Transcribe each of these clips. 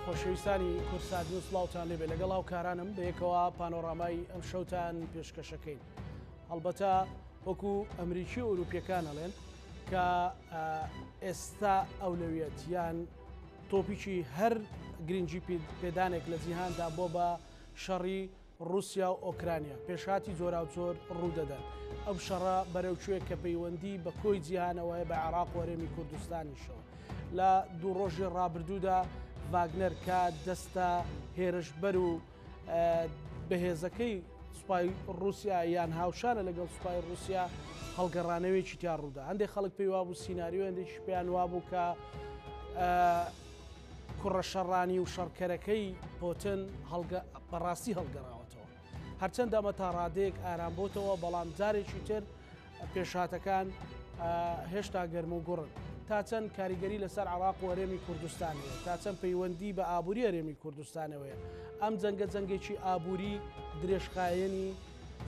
خۆشەویستانی کوردسات نیوز سڵاوتان لێبێ لەگەڵ هاوکارانم بەیەکەوە پانۆرامای ئەم شەوتان پێشکەشەکەین هەڵبەتە وەکو ئەمریکی و ئەوروپیەکان ئەڵێن کە ئێستا ئەولەویەت یان تۆپیکی هەر گرنگی پێدانێک لە جیهاندا بۆ بە شەڕی ڕووسیا و ئۆکرانیا پێشهاتی جۆراوجۆر ڕوودەدەن. ئەم شەڕە بەرەو کوێ کە پەیوەندی بە کۆی جیهانەوە هەیە بە عێراق و هەرێمی کوردستانیشەوە. لە دوو ڕۆژی ڕابردوودا ڤاگنەر کە دەستە هێرشبەر و بەهێزەکەی سوپای ڕووسیا یان هاوشانە لەگەڵ سوپای ڕووسیا هەڵگەڕانەوەیەکی تیا ڕوودا. هەندێک خەڵک پێی وابوو سیناریۆ هەندێکیش پێیان وابوو کە کوڕە شەڕانی و شەڕکەرەکەی پۆتن بەڕاستی هەڵگەڕاوەتەوە. هەرچەندە ئەمە تا ڕادەیەک ئارام بۆتەوە، بەڵام جارێکی تر پێشهاتەکان هێشتا گەرم و گوڕن. تا چەند کاریگەری لەسەر عێراق و هەرێمی کوردستان هەیە؟ تا چەند پەیوەندی بە ئابووری هەرێمی کوردستانەوەیە؟ ئەم جەنگە جەنگێکی ئابووری درێژخایەنی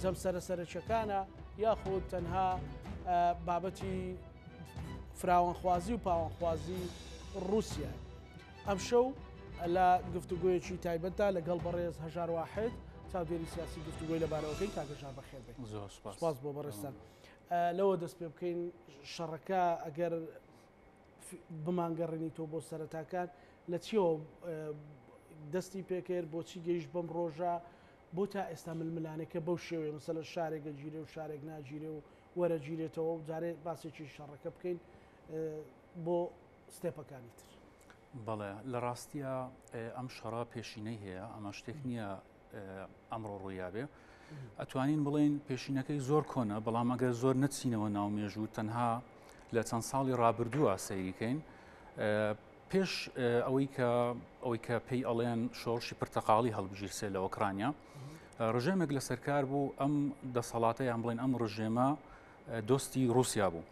جەمسەرە سەرەکیەکانە یاخود تەنها بابەتی فراوانخوازی و پاوانخوازی ڕووسیایە. ئەمشەو لە گفتوگۆیەکی تایبەتدا لەگەڵ بەڕێز هەژار واحد چاودێری سیاسی گفتوگۆی لەبارەوەکەین. کاک هەژار بەخێر بێی. زۆر سوپاس. سوپاس بۆ بەڕێزتان. لەوە دەست پێ بکەین شەڕەکە ئەگەر بمانگەڕێنیتەوە بۆ سەرەتاکان لە چیەوە دەستی پێکرد بۆچی گەیشت بەم ڕۆژە بۆ تا ئێستا ململانێکە بەو شێوەیە مەسەلەن شارێک ئەگیرێ و شارێک ناگیرێ و وەرەگیرێتەوە و جارێ باسێکی شەڕەکە بکەین بۆ ستێپەکانی تر. بەڵێ لە ڕاستیە ئەم شەڕە پێشینەی هەیە ئەمە شتێک نییە ئەمڕۆ ڕوویابێ ئەتوانین بڵین پێشینەکەی زۆر کۆنە بەڵام ئەگەر زۆر نەچینەوە ناو مێژوو تەنها لە چەند ساڵی ڕابردووە سەیریکەین پێش ئەوەی کە ئەوەی کە پێی ئەڵێن شۆڕشی پرتەقاڵی هەڵبگیرسێ لە ئۆکرانیا ڕژێمێک لە سەرکار بوو ئەم دەسەڵاتە یان بڵێن ئەم ڕژێمە دۆستی رووسیا بوو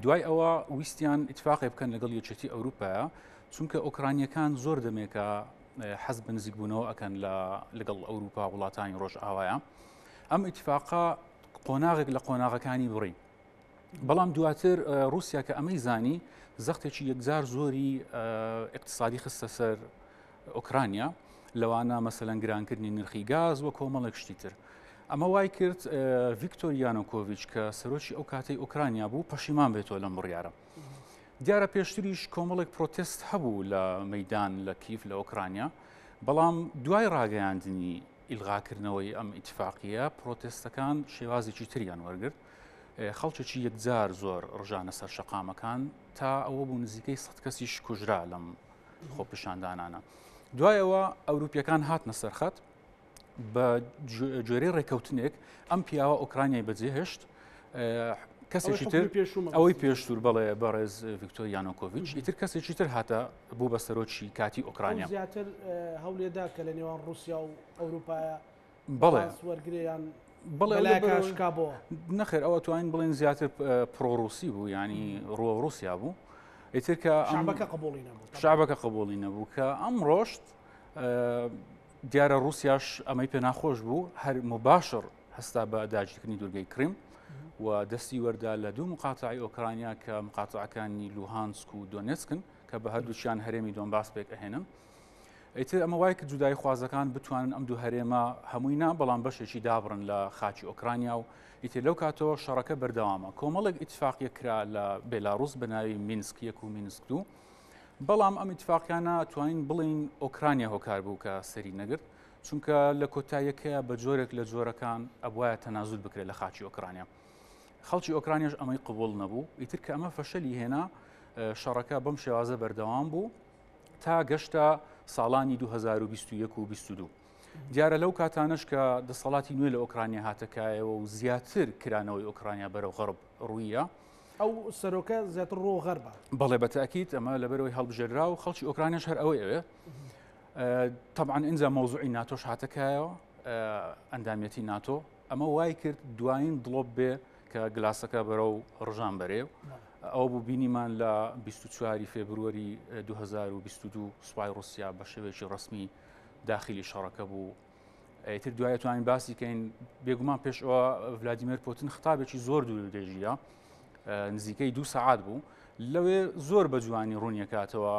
دوای ئەوە ویستیان ئیتفاقێ بکەن لەگەڵ یەکێتی ئەوروپایە چونکە ئۆکرانیەکان زۆر دەمێکە حەز بە نزیکبوونەوە ئەکەن لە لەگەڵ ئەوروپا وڵاتانی ڕۆژئاوایە ئەم ئیتفاقا قۆناغێک لە قۆناغەکانی بڕی بەڵام دواتر رووسیا کە ئەمەی زانی زەختێکی یەکجار زۆری اقتصادی خستە سەر ئۆکرانیا لەوانە مەسەلەن گرانکردنی نرخی گاز و کۆمەڵێک شتی تر. ئەمە وای کرد ڤیکتۆر یانۆکۆڤچ کە سەرۆکی ئەو کاتەی ئۆکرانیا بوو پەشیمان بێتەوە لەم بڕیارە. دیارە پێشتریش کۆمەڵێک پرۆتست هەبوو لە مەدان لە کیف لە ئۆکرانیا بەڵام دوای ڕاگەیاندنی ئیلغاکردنەوەی ئەم ئیتفاقیە پرۆتستەکان شێوازێکی تریان وەرگرت خەڵکێکی یەکجار زۆر ڕژانە سەر شەقامەکان تا ئەوە بوو نزیکەی سە کەسیش کوژرا لەم خۆپیشاندانانە. دوایەوە ئەوروپیەکان هاتنە سەرخەت بە گوێرەی ڕێکەوتنێک ئەم پیاوە ئۆکرانیای بەجێهێشت کەسێکی تر ئەوەی پێشتور بەڵێ بەڕێز ڤیکتۆر یانۆکۆڤچ ئیتر کەسێکی تر هاتە بوو بە سەرۆکی کاتی ئۆکرانیا زیاتر هەولێدا کە لە نێوان رووسیا و ئەوروپایە بەڵێ وەرگێ یان بەڵێ شکا بۆ نەخێر ئەوە توانین بڵێن زیاتر پرۆڕوسی بوو ینی ڕووە رووسیا بوو ئیتر کە شعبەکە قبوڵی نەبوو شعبەکە قبوڵی نەبوو کە ئەم ڕۆشت دیارە رووسیاش ئەمەی پێ ناخۆش بوو هەر مباشر هەستا بە داگیرکردنی دوورگەی کریم و دەستی وەردا لە دوو مقاتعی ئۆکرانیا کە مقاتعەکانی لوهانسک و دۆنێسکن کە بە هەردووچیان هەرێمی دۆنباس پێک ئەهێنن. ئیتر ئەمە وای کرد جودایی خوازەکان بتوانن ئەم دوو هەرێمە هەمووی نا بەڵام بەشێکی دابڕن لە خاکی ئۆکرانیا و ئیتر لەو کاتەوە شەڕەکە بەردەوامە کۆمەڵێک ئیتفاقیە کرا لە بێلاڕوس بە ناوی مینسک یەک و مینسک دوو بەڵام ئەم ئیتفاقیانە توانین بڵین ئۆکرانیا هۆکار بوو کە سەری نەگرت چونکە لە کۆتاییەکەیە بە جۆرێک لە جۆرەکان ئەبواە تەنازول بکرێت لە خاکی ئۆکرانیا خەڵکی ئۆکرانیاش ئەمەی قبول نەبوو ئیتر کە ئەمە فەشەلی هێنا شەڕەکە بەم شێوازە بەردەوام بوو تا گەشتە ساڵانی 2021 و 22. دیارە لەو کاتانەش کە دەسەڵاتی نوێ لە ئۆکرانیا هاتەکایەوە و زیاتر کرانەوەی ئۆکرانیا بەرەو غەرب ڕوویە. ئەو سەرۆکە زیاتر ڕۆ غەربە. بەڵێ بەتاکیت ئەمە لەبەرەوەی هەڵبژێرا و خەڵکی ئۆکرانیاش هەر ئەوەی ئەوێ. طبعا ئینجا مەوزوعی ناتۆش هاتەکایەوە ئەندامەتی ناتۆ ئەمە وای کرد دوایین دڵۆپ بێ کە گلاسەکە بەرەو ڕژان بەرێ و ئەوە بوو بینیمان لە 24 فێبروەری 2022 سوپای ڕوسیا بە شێوەیەکی ڕسمی داخلی شەڕەکە بوو ئیتر دوای توانین باسی کەین بێگومان پێش ئەوە ڤلادیمێر پوتین خطابێکی زۆر دوور درێژیە نزیکەی دوو سەعات بوو لەوێ زۆر بە جوانی ڕوونیەکاتەوە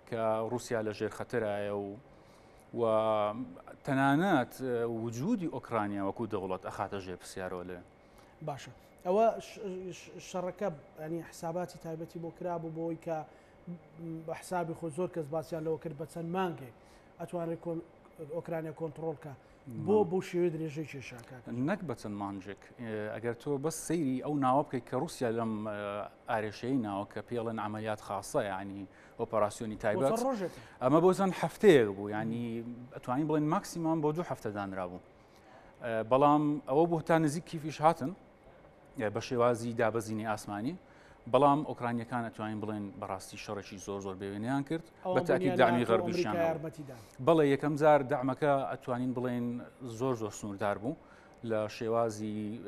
کە ڕووسیا لە ژێر خەتەرایە و و تەنانەت وجودی ئۆکرانیا وەکو دەوڵەت ئەخاتە ژێر پرسیارەوە لێ. باشە ئەوە شەڕەکە ینی حساباتی تایبەتی بۆ کرابوو بۆی کە بە حسابی خۆ زۆر کەس باسییان لەوە کرد بە چەند مانگێک ئەتوانێت ئۆکرانیا کۆنتترۆلکە بۆ بۆ شێوێ درێژەی کێشاکە نەک بە چەند مانجێک ئەگەر تۆ بەس سەیری ئەو ناوە بکەیت کە رووسیا لەم ئارێشەی ناوە کە پێڵێن عملیات خاصە ینی ئۆپەراسیۆنی تایبەت ئەمە بۆ چەند هەفتەیەک بوو ینی ئەتوانین بڵێن ماکسیمان بۆ دوو هەفتە دانرا بوو بەڵام ئەوە بۆ تا نزیک کیفیش هاتن بە شێوازی دابەزینی ئاسمانی بەڵام ئۆکرانیەکان ئەتوانین بڵێن بەڕاستی شەڕێکی زۆر زۆر بێوێنیان کرد بە تاکی دامی غەربیشیان بەڵێ یەکەم جار دامەکە ئەتوانین بڵێن زۆر زۆر سنووردار بوو لە شێوازی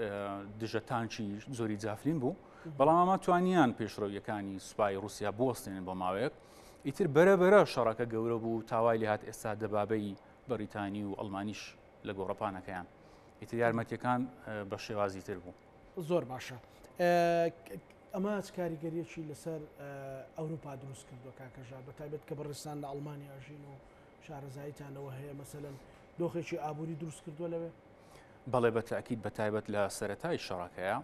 دژە تانکی زۆری جافلین بوو بەڵام ئەمە توانیان پێشڕەویەکانی سوپای رووسیا بوەستێنن بۆ ماوەیەک ئیتر بەرە بەرە شەڕەکە گەورە بوو تاوای لێهات ئێستا دەبابەی بەریتانی و ئەڵمانیش لە گۆڕەپانەکەیان ئیتر یارمەتیەکان بە شێوازی تر بوو. زۆر باشە ئەمە چ کاریگەریەکی لەسەر ئەوروپا دروست کردووە کاکە ژار بە تایبەت کە بەڕێزتان لە ئەڵمانیا ژین و شارەزاییتان لەوە هەیە مەسەلەن دۆخێکی ئابووری دروست کردووە لەوێ؟ بەڵێ بە تاکیید بە تایبەت لە سەرەتای شەڕەکەیە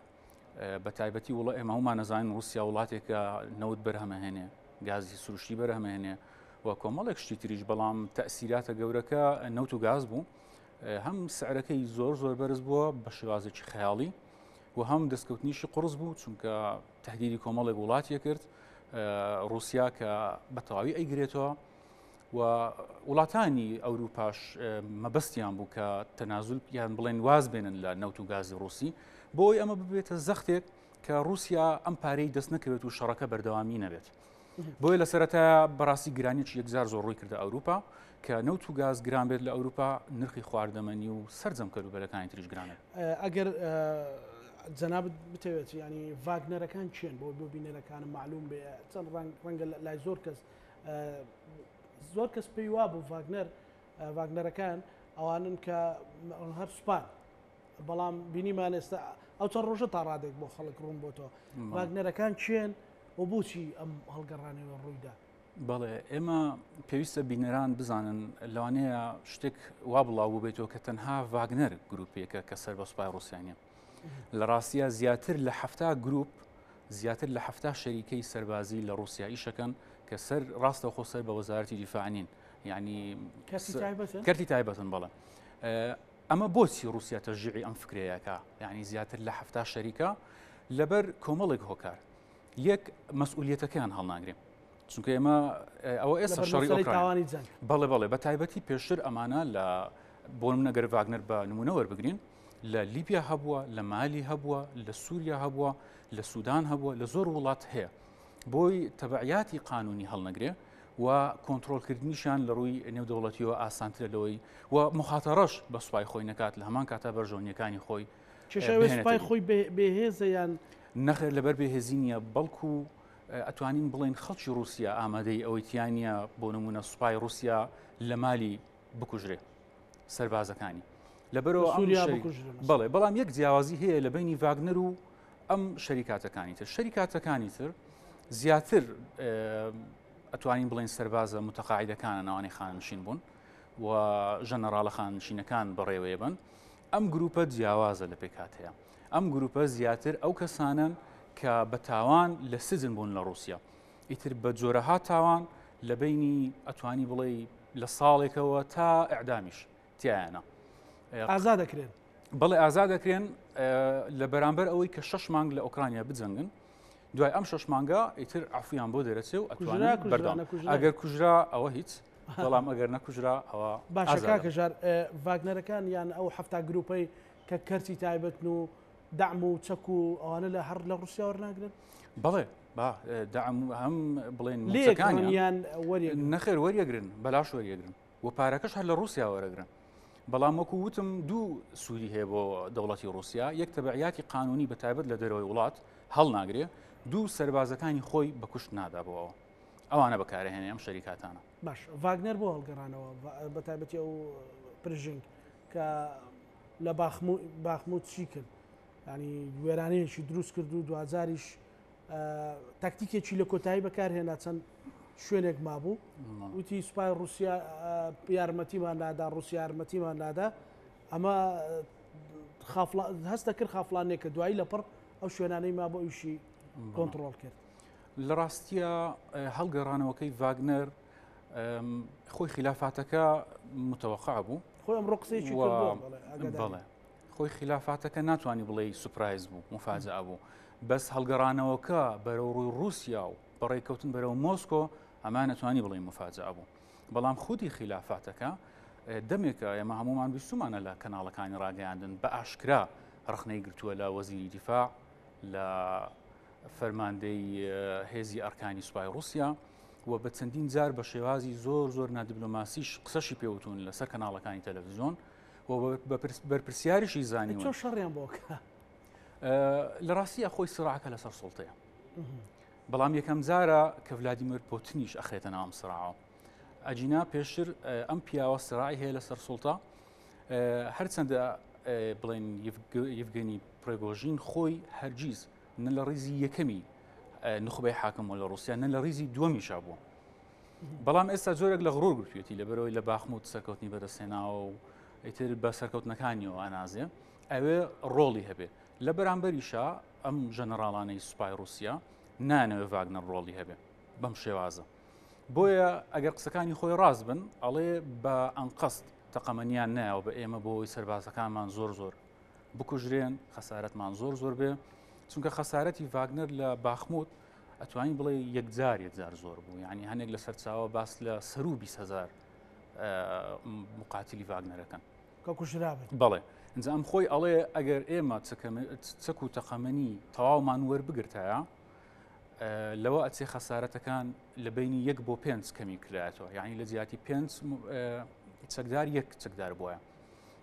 بە تایبەتی وڵە ئێمە هەمومان نەزانین رووسیا وڵاتێکە نەوت بەرهەمەهێنێ گازی سروشتی بەرهەمەهێنێ و کۆمەڵێک شتی تریش بەڵام تەسیراتە گەورەکە نەوت و گاز بوو هەم سعرەکەی زۆر زۆر بەرز بووە بە شێوازێکی خەیاڵی و هەم دەستکەوتنیشی قرس بوو چونکە تهدیدی کۆمەڵێک وڵاتیە کرد رووسیا کە بە تەواوی ئەیگرێتەوە و وڵاتانی ئەوروپاش مەبەستیان بوو کە تەنازول یان بڵێن واز بێنن لە نەوت و گازی ڕوسی بۆی ئەمە ببێتە زەختێک کە رووسیا ئەم پارەی دەست نەکەوێت و شەڕەکە بەردەوامی نەبێت. بۆیە لە سەرەتا بەڕاستی گرانیی یەکجار زۆر ڕووی کردە ئەوروپا کە نەوت و گاز گران بێت لە ئەوروپا نرخی خواردەمەنی و سەرجەم کەلوپەلەکانی تریش گرانە. ئەگەر جەنابت بتەوێت ینی ڤاگنەرەکان چێن بۆ بۆ بینەرەکانم معلوم بێ چەند ڕەنگە لای زۆر کەس زۆر کەس پێی وا بوو ڤاگنەر ڤاگنەرەکان ئەوانن کە هەر سوپان بەڵام بینیمان ئێستا ئەو چەند ڕۆژە تا ڕادێک بۆ خەڵک ڕوون بۆتەوە ڤاگنەرەکان چێن و بۆچی ئەم هەڵگەڕانەوە ڕوویدا؟ بەڵێ ئێمە پێویستە بینەران بزانن لەوانەیە شتێک وا بڵاو بووبێتەوە کە تەنها ڤاگنەر گروپێکە کە سەر بە سوپای ڕووسیانە لە ڕاستیە زیاتر لە هەفتا گروپ زیاتر لە هەفتا شەریکەی سەربازی لە ڕووسیا ئیشەکەن کە سەر ڕاستەوخۆ سەر بە وەزارەتی دیفاع نین یعنی کەرتی تایبەتن بەڵێ ئەمە بۆچی ڕووسیا تەشجیعی ئەم فکرەیەکە یعنی زیاتر لە هەفتا شەریکە لەبەر کۆمەڵێک هۆکار یەک مەسئولیەتەکەیان هەڵناگرێ چونکە ئێمە ئەوە ئێستا شەڕی ئۆکرانی بەڵێ بەڵێ بە تایبەتی پێشتر ئەمانە لە بۆ نمونە گەر ڤاگنەر بە نمونە وەربگرین لە لیبیا هەبووە لە مالی هەبووە لە سووریا هەبووە لە سوودان هەبووە لە زۆر وڵات هەیە بۆی تەبعیاتی قانونی هەڵنەگرێ و کۆنترۆڵکردنیشیان لە ڕووی نێودەوڵەتیەوە ئاسانترە لەوەی و مخاتەڕەش بە سوپای خۆی نەکات لە هەمان کاتا بەرژەوەندیەکانی خۆی سوپای خۆی بێهێزە یان نەخێر لەبەر بێهێزی نییە بەڵکو ئەتوانین بڵێن خەڵکی رووسیا ئامادەی ئەوەی تیانە بۆ نمونە سوپای رووسیا لە مالی بکوژرێ سەربازەکانی لەبەرەوە بەڵێ بەڵام یەک جیاوازی هەیە لە بینی ڤاگنەر و ئەم شەریکاتەکانی تر شەریکاتەکانی تر زیاتر ئەتوانین بڵێن سەربازە متەقاعیدەکانە ناوانی خانشین بوون و ژەنەراڵە خانشینەکان بەڕێوەیە بن ئەم گروپە جیاوازە لە پێکهاتەیە ئەم گروپە زیاتر ئەو کەسانن کە بە تاوان لە سجن بوون لە رووسیا ئیتر بە جۆرەها تاوان لە بینی ئەتوانی بڵێ لە ساڵێکەوە تا ئەعدامیش تیایانە ئازا دەکرێن بەڵێ ئازا دەکرێن لە بەرامبەر ئەوەی کە شش مانگ لە ئۆکرانیا بجەنگن دوای ئەم شش مانگە ئیتر عفویان بۆ دەرەچێ و ئەتوانن بەردەوام ئەگەر کوژرا ئەوە هیچ بەڵام ئەگەر نەکوژرا ئەوە باشە کاکە ژار ڤاگنەرەکان یان ئەو حەفتا گروپەی کە کەرتی تایبەتن و دەعم و چەک و ئەوانە لە هەر لە ڕوسیا وەرناگرن؟ بەڵێ با دەعم هەم بڵێن لێکانیان وەریگرن نەخێر وەریەگرن بەلاش وەریەگرن و پارەکەش هەر لە ڕوسیا وەرەگرن بەڵام وەکو وتم دوو سوودی هەیە بۆ دەوڵەتی ڕوسیا یەک تەبعیاتی قانونی بە تایبەت لە دەرەوەی وڵات هەڵناگرێ دوو سەربازەکانی خۆی بە کوشت نادا بۆ ئەوە ئەوانە بەکارهێنێ ئەم شەریکاتانە. باش ڤاگنەر بۆ هەڵگەڕانەوە بە تایبەتی ئەو پرژینگ کە لە باخموت چی کرد ینی وێرانەیەکی دروست کرد و دوجاریش تاکتیکێکی لە کۆتایی بەکارهێنا چەند شوێنێک مابوو وتی سوپای رووسیا یارمەتیمان نادا رووسیا یارمەتیمان نادا ئەمە هەستە کرد خافڵانێکە دوایی لەپڕ ئەو شوێنانەی ما بۆ ئەوشی کۆنتڕۆڵ کرد. لە ڕاستیە هەڵگەڕانەوەکەی ڤاگنەر خۆی خلافاتەکە متەوەقع بوو خۆی ئەمڕۆ قسەیەکی بەڵێ خۆی خلافاتەکە ناتوانانی بڵێ سوپرایز بوو مفاجئە بوو بەس هەڵگەڕانەوەکە بەرەو ڕووی رووسیا و بەڕێککەوتن بەرەو مۆسکۆ ئەمان نەتوانی بڵێ مفاجئە بوو بەڵام خودی خلافاتەکە دەمێکە ئێمە هەمومان بیستومانە لە کەناڵەکانی ڕاگەیاندن بە ئاشکرا ڕخنەی گرتووە لە وەزیری دیفاع لە فەرماندەی هێزی ئەرکانی سوپای ڕوسیا و بە چەندین جار بە شێوازی زۆر زۆر نادیبلۆماسیش قسەشی پێوتون لەسەر کەناڵەکانی تەلەڤزیۆن و بەرپرسیاریشی زانیوە چۆن شەڕیان بۆ کرا؟ لە ڕاستیە خۆی سراعەکە لەسەر سوڵتەیە بەڵام یەکەم جارە کە ڤلادیمیر پۆتنیش ئەخرێتە ناو ئەم سراعەوە ئەجینا پێشتر ئەم پیاوە سراعی هەیە لەسەر سوڵتە هەرچەندە بڵێن یڤگەنی پرێگۆژین خۆی هەرگیز نە لە ڕیزی یەکەمی نخبەی حاکم و لە ڕوسیا نە لە ڕیزی دووەمیشا بووە بەڵام ئێستا جۆرێک لە غرور گرتوێتی لە بەرەوەی لە باخموت سەرکەوتنی بەدەستهێناوە و ئیتر بە سەرکەوتنەکانیەوە ئەنازێ ئەوێ ڕۆڵی هەبێ لە بەرامبەریشا ئەم ژەنەراڵانەی سوپای رووسیا نانەوێ ڤاگنەر ڕۆڵی هەبێ بەم شێوازە بۆیە ئەگەر قسەکانی خۆی ڕاست بن ئەڵێ بە ئەنقەست تەقەمەنیان نایەوە بە ئێمە بۆ ئەوەی سەربازەکانمان زۆر زۆر بکوژرێن خەسارەتمان زۆر زۆر بێ چونکە خەسارەتی ڤاگنەر لە باخموت ئەتوانین بڵێ یەکجار یەکجار زۆر بوو یعنی هەنێک لە سەرچاوە باس لە سەرو 20هزار مقاتلی ڤاگنەرەکەن کە کوژرابن بەڵێ ئینجا ئەم خۆی ئەڵێ ئەگەر ئێمە چەک و تەقەمەنی تەواومان وەربگرتایە لەوە ئەچێ خەسارەتەکان لە بینی یەک بۆ پێنج کەمی کرایەتەوە یعنی لە جیاتی پێنج چەکدار یەک چەکدار بووە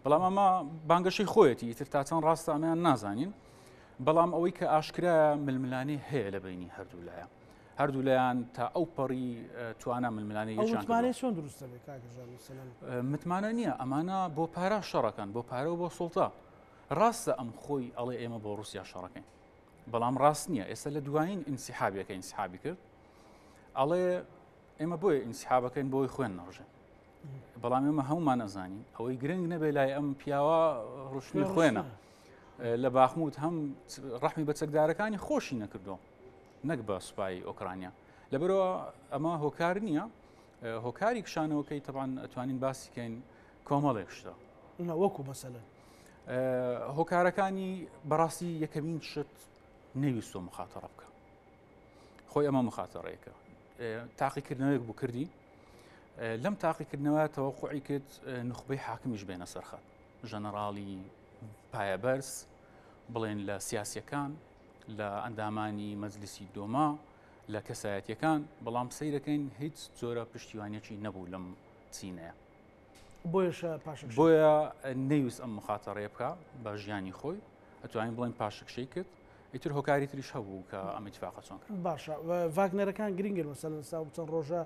بەڵام ئەمە بانگەشەی خۆیەتی ئیتر تا چەند ڕاستە ئەمەیان نازانین بەڵام ئەوەی کە ئاشکرایە ململانێ هەیە لە بینی هەردوو لایە هەردوو لایان تا ئەو پەڕی توانا ململانێ متمانەی چۆن دروست دەبێت کاک متمانە نییە ئەمانە بۆ پارە شەڕەکەن بۆ پارە و بۆ سوڵتە ڕاستە ئەم خۆی ئەڵێ ئێمە بۆ رووسیا شەڕەکەین بەڵام ڕاست نییە ئێستا لە دوایین ئینسیحابەکە ئینسحابی کرد ئەڵێ ئێمە بۆیە ئینسحابەکەین بۆی خوێن نەڕژێن بەڵام ئێمە هەمومان ئەزانین ئەوەی گرنگ نەبێ لای ئەم پیاوە ڕشتنی خوێنە لە باخموت هەم ڕەحمی بە چەکدارەکانی خۆشی نەکردو نەک بە سوپای ئۆکرانیا لەبەرەوە ئەمە هۆکار نییە هۆکاری کشانەوەکەی تەبان ئەتوانین باسیکەین کۆمەڵێک شتە وەکو مەسەلەن هۆکارەکانی بەڕاستی یەکەمین شت نەویستۆ مخاتەڕە بکە خۆی ئەمە مخاتەڕێکە تاقیکردنەوەیەک بوو کردی لەم تاقیکردنەوە تەوەقعی کرد نخبەی حاکمیش بێنە سەرخەت ژەنەراڵی پایەبەرز بڵێن لە سیاسیەکان لە ئەندامانی مەجلیسی دۆما لە کەسایەتیەکان بەڵام سەیرەکەین هیچ جۆرە پشتیوانیەکی نەبوو لەم چینەیە بۆیە نەیوست ئەم مخاتەڕەیە بکە بە ژیانی خۆی ئەتوانین بڵێن پاشەکشەی کرد ئیتر هۆکاری تریش هەبوو کە ئەم اتفاقە چۆن کرد باشە ڤاگنەرەکان گرنگن مەسەلەن سا چەند ڕۆژە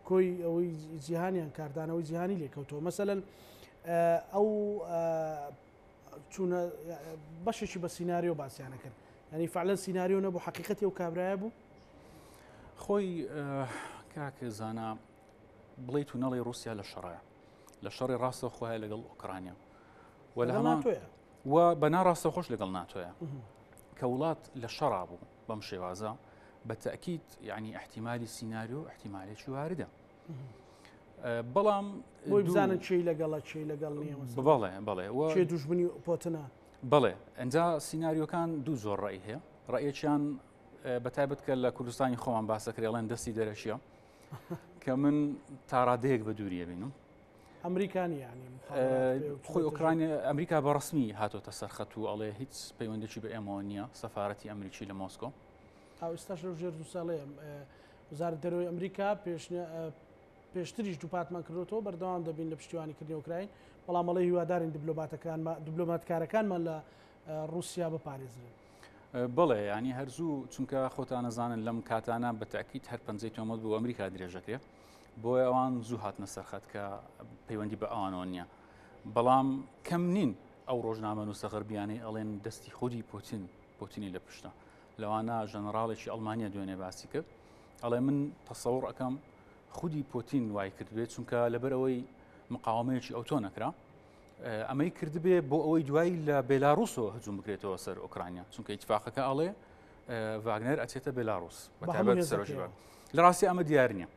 کۆی ئەوەی جیهانیان کاردانەوەی جیهانی لێکەوتەوە مەسەلەن ئەو چوونە بەشێکی بە سیناریۆ باسییانە کرد ینی فعلەن سیناریۆ نەبوو حقیقەتی ئەو کابرایە بوو خۆی کاک زانا بڵیت و نەڵی رووسیا لە شەڕایە لە شەڕی ڕاستە خۆیان لەگەڵ ئۆکرانیا و لە هەمان و بە ناڕاستەوخۆش لەگەڵ ناتۆیە کە وڵات لە شەڕا بوو بەم شێوازە بە تەئکید یعنی احتیمالی سیناریۆ احتیمالێکی واردە بەڵام بۆی بزانن چی لەگەڵە چی لەگەڵ نییە بەڵێ بەڵێ چێ دوژمنی پۆتنە بەڵێ ئەجا سیناریۆکان دوو زۆر ڕێی هەیە ڕێیەکیان بە تایبەت کە لە کوردستانی خۆمان باسەکرێڵێن دەستی دەرەشیە کە من تاڕادەیەک بە دووریە بینم ئەمریکا نییە یانی خۆی ئۆکرانیا ئەمریکا بە ڕسمی هاتۆتە سەرخەت و ئەڵێ هیچ پەیوەندێکی بە ئێمەوە نییە سەفاەتی ئەمریکی لە مۆسکۆ. ئێستاش لەو ژێر دوو ساڵەیە وەزارەت دەرەوەی ئەمریکا پێشتریش دووپاتمان کردوەوە بەردەوام دەبین لە پشتیوانیکردنی ئۆکراین بەڵام ئەڵێ هیوادارین دیبلۆماتەکانمان دیبلۆماتکارەکانمان لە رووسیا بپارێزرێن. بەڵێ ینی هەرزوو چونکە خۆتانەزانن لەم کاتانە بە تاکیت هەر پەنجەی تۆمەت بۆ ئەمریکا درێژەکرێ بۆیە ئەوان زوو هاتنە سەرخەت کە پەیوەندی بە ئەوانەوە نییە بەڵام کەم نین ئەو ڕۆژنامەنووسە غەربیانەی ئەڵێن دەستی خودی پوتین پوتینی لە پشتە لەوانە ژەنەراڵێکی ئەڵمانیا دوێنێ باسی کرد ئەڵێ من تەسەوڕ ئەەکەم خودی پۆتین وای کردبێت چونکە لەبەر ئەوەی مقاومەیەکی ئەوتۆ نەکرا ئەمەی کردبێ بۆ ئەوەی دوایی لە بێلاروسەوە هجوم بکرێتەوە سەر ئۆکرانیا چونکە ئیتفاقەکە ئەڵێ ڤاگنەر ئەچێتە بێلاروس بەتایبەت سەرۆکی لە ڕاستی ئەمە دیار نییە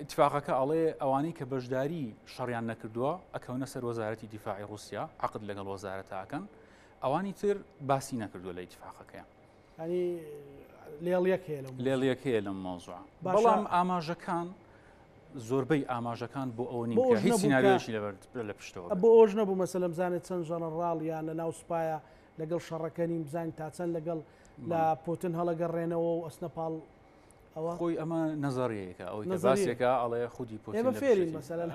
ئیتفاقەکە ئەڵێ ئەوانەی کە بەشداری شەڕیان نەکردووە ئەکەونە سەر وەزارەتی دیفاعی رووسیا عقد لەگەڵ وەزارەتاکەن ئەوانی تر باسی نەکردووە لە ئیتفاقەکەیان ینی لێڵیەک هەیە لەم لێڵیەک هەیە لەم مەوزوع بەڵام ئاماژەکان زۆربەی ئاماژەکان بۆ ئەوە نین کە هیچ سیناریۆیەکی لەبەر لە پشتەوە بۆ ئەوش نەبوو مەسەلەن بزانێت چەند ژەنەڕاڵ یان لە ناو سوپایە لەگەڵ شەڕەکە نین بزانین تا چەند لەگەڵ لە پوتن هەڵەگەڕێنەوە و ئەسنە پاڵ ئەوە خۆی ئەمە نەزەریەکە ئەوەی کە باسێکە ئەڵێ خودی پوتین ئێمە فێرین مەسەلەن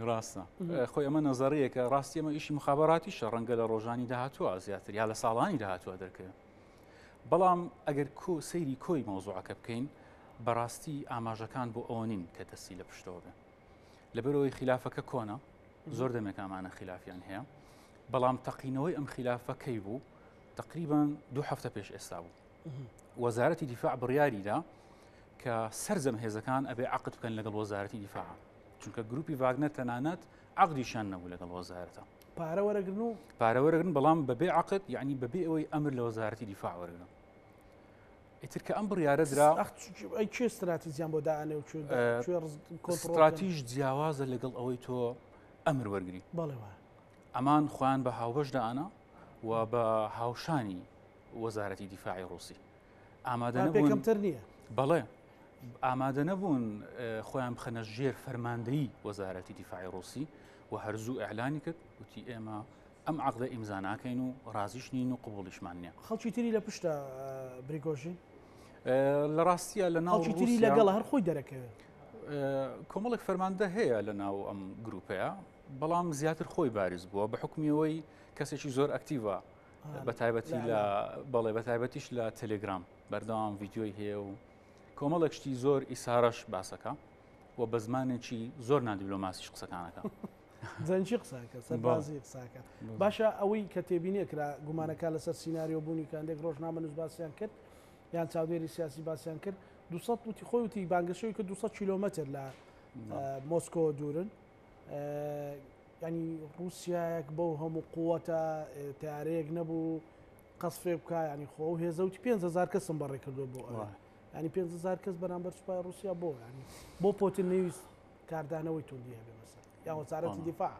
ڕاستە خۆی ئەمە نەزەریەکە ڕاستی ئەمە ئیشی مخابراتیشە ڕەنگە لە ڕۆژانی داهاتووە زیاتر یا لە ساڵانی داهاتووە دەرکەوێت بەڵام ئەگەر کۆ سەیری کۆی مەوزوعەکە بکەین بەڕاستی ئاماژەکان بۆ ئەوە نین کە دەستی لە پشتەوە بێ لەبەرەوەی خلافەکە کۆنە زۆر دەمێک ئەمانە خلافیان هەیە بەڵام تەقینەوەی ئەم خلافە کەی بوو تقریبان دوو هەفتە پێش ئێستا بوو وەزارەتی دیفاع بڕیاریدا کە سەرجەم هێزەکان ئەبێ عقد بکەن لەگەڵ وەزارەتی دیفاع چونکە گروپی ڤاگنەر تەنانەت عقدیشان نەبوو لەگەڵ وەزارەتە پارە وەرەگرن و پارە وەرەگرن بەڵام بەبێ عقد یعنی بەبێ ئەوەی ئەمر لە وەزارەتی دیفاع وەرگن ئیتر کە ئەم بڕیارە درا ئەی کێ استراتیژیان بۆ دانێ و کوێ استراتیژ جیاوازە لەگەڵ ئەوەی تۆ ئەمر وەرگری بەڵێ وایە ئەمان خۆیان بە هاوبەش دانا و بە هاوشانی وەزارەتی دیفاعی ڕوسی ئامادە نەبوون کەمتر نییە بەڵێ ئامادە نەبوون خۆیان بخەنە ژێر فەرماندەیی وەزارەتی دیفاعی ڕوسی و هەرزوو ئەعلانی کرد وتی ئێمە ئەم عقدە ئیمزا ناکەین و ڕازیش نین و قبوڵیشمان نییە. خەڵکی تری لە پشتە بریگۆژین؟ لە ڕاستیە لە ناو خەڵکی تری لەگەڵە هەر خۆی دەرەکەوێت. کۆمەڵێک فەرماندە هەیە لە ناو ئەم گروپەیە بەڵام زیاتر خۆی بارز بووە بە حکومیەوەی کەسێکی زۆر ئەکتیڤە بە تایبەتی لە بەڵێ بە تایبەتیش لە تەلگرام بەردەوام ڤیددیۆی هەیە و کۆمەڵێک شتی زۆر ئیسارەش باسەکە و بە زمانێکی زۆر نادیبلۆماسیش قسەکانەکە. جەنگی قساکە سەربازی قساکە باشە ئەوەی کە تێبینێ کرا گومانەکە لەسەر سیناریۆ بوونی کە هەندێک ڕۆژنامە نووس باسییان کرد یان چاودێری سیاسی باسییان کرد 200 وتی خۆی وتی بانگەشەوی کە 200 کیلۆمەتر لە مۆسکۆ دوورن ینی رووسایەک بەو هەموو قووەتە تارەیەک نەبوو قەسفێ بکە ینی خۆ و هێزەوتی 5هزار کەسم بەڕێ کردو بۆ ینی 5هزار کەس بەرامبەر سوپای رووسیا بۆ ینی بۆ پۆتین نەویست کاردانەوەی توندی هەبێ مەسەل یان وەزارەتی دیفاع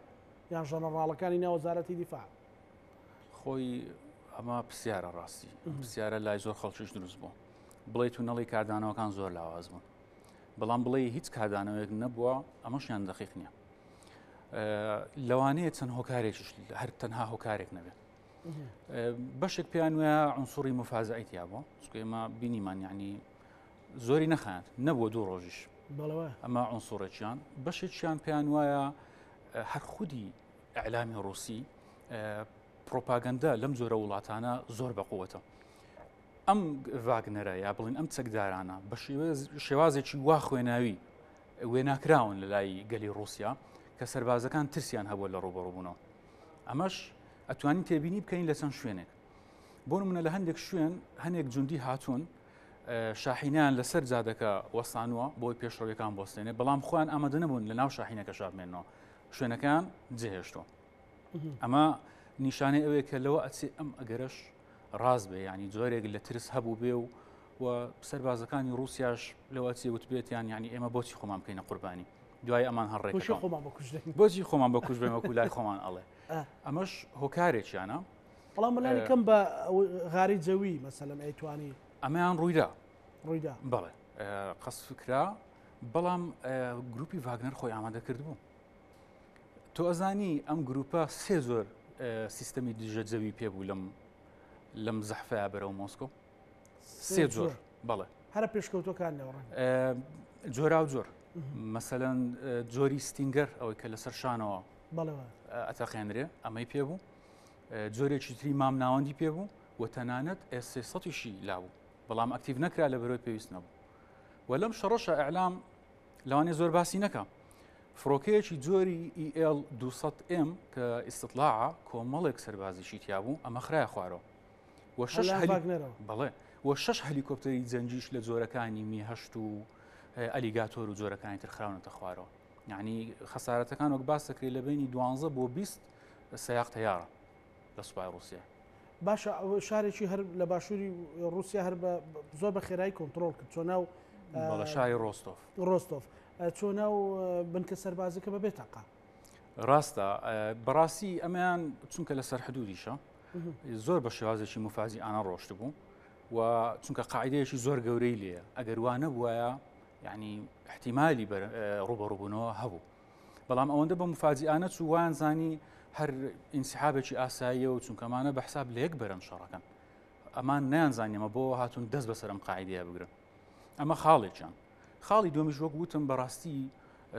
یان ژەنەڕاڵەکانی ناو وەزارەتی دیفاع. خۆی ئەمە پرسیارە ڕاستی پرسیارە لای زۆر خەڵکیش دروست بوو بڵێیت و نەڵی کاردانەوەکان زۆر لاواز بوون بەڵام بڵێ هیچ کاردانەوەیەک نەبووە ئەمەشیان دەقیق نییە لەوانەیە چەند هۆکارێکیش هەر تەنها هۆکارێک نەبێت بەشێک پێیان وایە عنسوڕی مفازعی تیا بووە چونکە ئێمە بینیمان یعنی زۆری نەخایاند نەبووە دوو ڕۆژیش ئەمە عنسوڕێکیان بەشێکیان پێیان وایە هەر خودی ئەعلامی ڕوسی پرۆپاگەندە لەم جۆرە وڵاتانە زۆر بەقوتە ئەم ڤاگنەرە یا بڵین ئەم چەکدارانە بە شێوازێکی وا خوێناوی وێناکراون لە لای گەلی رووسیا کە سەربازەکان ترسیان هەبووە لە ڕوبەڕوبوونەوە ئەمەش ئەتوانین تێبینی بکەین لە چەند شوێنێک بۆ نمونە لە هەندێک شوێن هەندێک جوندی هاتوون شاحینیان لەسەر جادەکە وەستانووە بۆی پێشڕەویەکان بۆستێنێ بەڵام خۆیان ئامادە نەبوون لە ناو شاحینەکە شابمێنەوە شوێنەکان جێهێشتووە ئەمە نیشانەی ئەوەیە کە لەوە ئەچێ ئەم ئەگەرش ڕاست بێ ینی جۆرێک لە ترس هەبوو بێ و و سەربازەکانی رووسیاش لەوە چێ وتبێتیان ینی ئێمە بۆچی خۆمان بکەینە قوربانی دوای ئەمان هەر ڕێک خۆمان بکوژ بۆچی خۆمان بەکوژ بێن وەکو لای خۆمان ئەڵێ ئەمەش هۆکارێکیانە بەڵام لانی کەم بە غاری جەوی مەسەلەن ئەیتوانی ئەمەیان ڕوویدا ڕوویدا بەڵێ قەسف کرا بەڵام گروپی ڤاگنەر خۆی ئامادە کردبوو تۆ ئەزانی ئەم گروپە سێ زۆر سیستەمی دژە جەوی پێبوو لەم لەم زەحفەیە بەرەو مۆسکۆ سێ جۆر بەڵێ هەرە پێشکەوتەکان لەوڕ جۆرا و جۆر مەسەەن جۆری ستینگەر ئەوەی کە لەسەر شانەوە ئەتەقێنرێ ئەمەی پێبوو جۆرێکی تری مام ناوەندی پێ بوو و تەنانەت ئێس سێسەدیشی لابوو بەڵام ئەکتیڤ نەکرا لە بەرەوەی پێویست نەبوو و لەم شەڕەشە ئەعلام لەوانەیە زۆر باسی نەکە فڕۆکەیەکی جۆری EL 200M کە ئیسطلاعە کۆمەڵێک سەربازیشی تیا بوو ئەمە خرایە خوارەوە و شش بەڵێ و شش هەلیکۆپتەری جەنگیش لە جۆرەکانی می هەشت و ئەلیگاتۆر و جۆرەکانی تر خراونەتە خوارەوە. یعنی خەسارەتەکان وەک باس دەکرێت لە بینی دوانزە بۆ 20 سەیاق تەیارە لە سوپای ڕووسیا. باشە ئەوە شارێکی هەر لە باشووری ڕووسیا هەر بە زۆر بە خێرایی کۆنتترۆل کرد چۆ ناو بەڵێ شاری ڕۆستۆف. ڕۆستۆف چۆ ناو بنکە سەربازەکە بەبێ تەقە. ڕاستە بەڕاستی ئەمەیان چونکە لەسەر حدودیشە زۆر بە شێوازێکی مفازی ئانا ڕۆشت بوو و چونکە قاعدەیەکی زۆر گەورەی لێیە ئەگەر وا نەبوایە یعنی احتیممالی ڕوبەڕوبوونەوە هەبوو بەڵام ئەوەندە بە مفاجیانە چوو وایان زانی هەر ئینسحابێکی ئاساییە و چونکەمانە بە حساب لە یەک بەرەن شەڕەکەن ئەمان نیان زانیەمە بۆ هاتون دەست بەسەر ئەم قاعدەیە بگرن ئەمە خاڵێکیان خاڵی دومیش وەک وتم بەڕاستی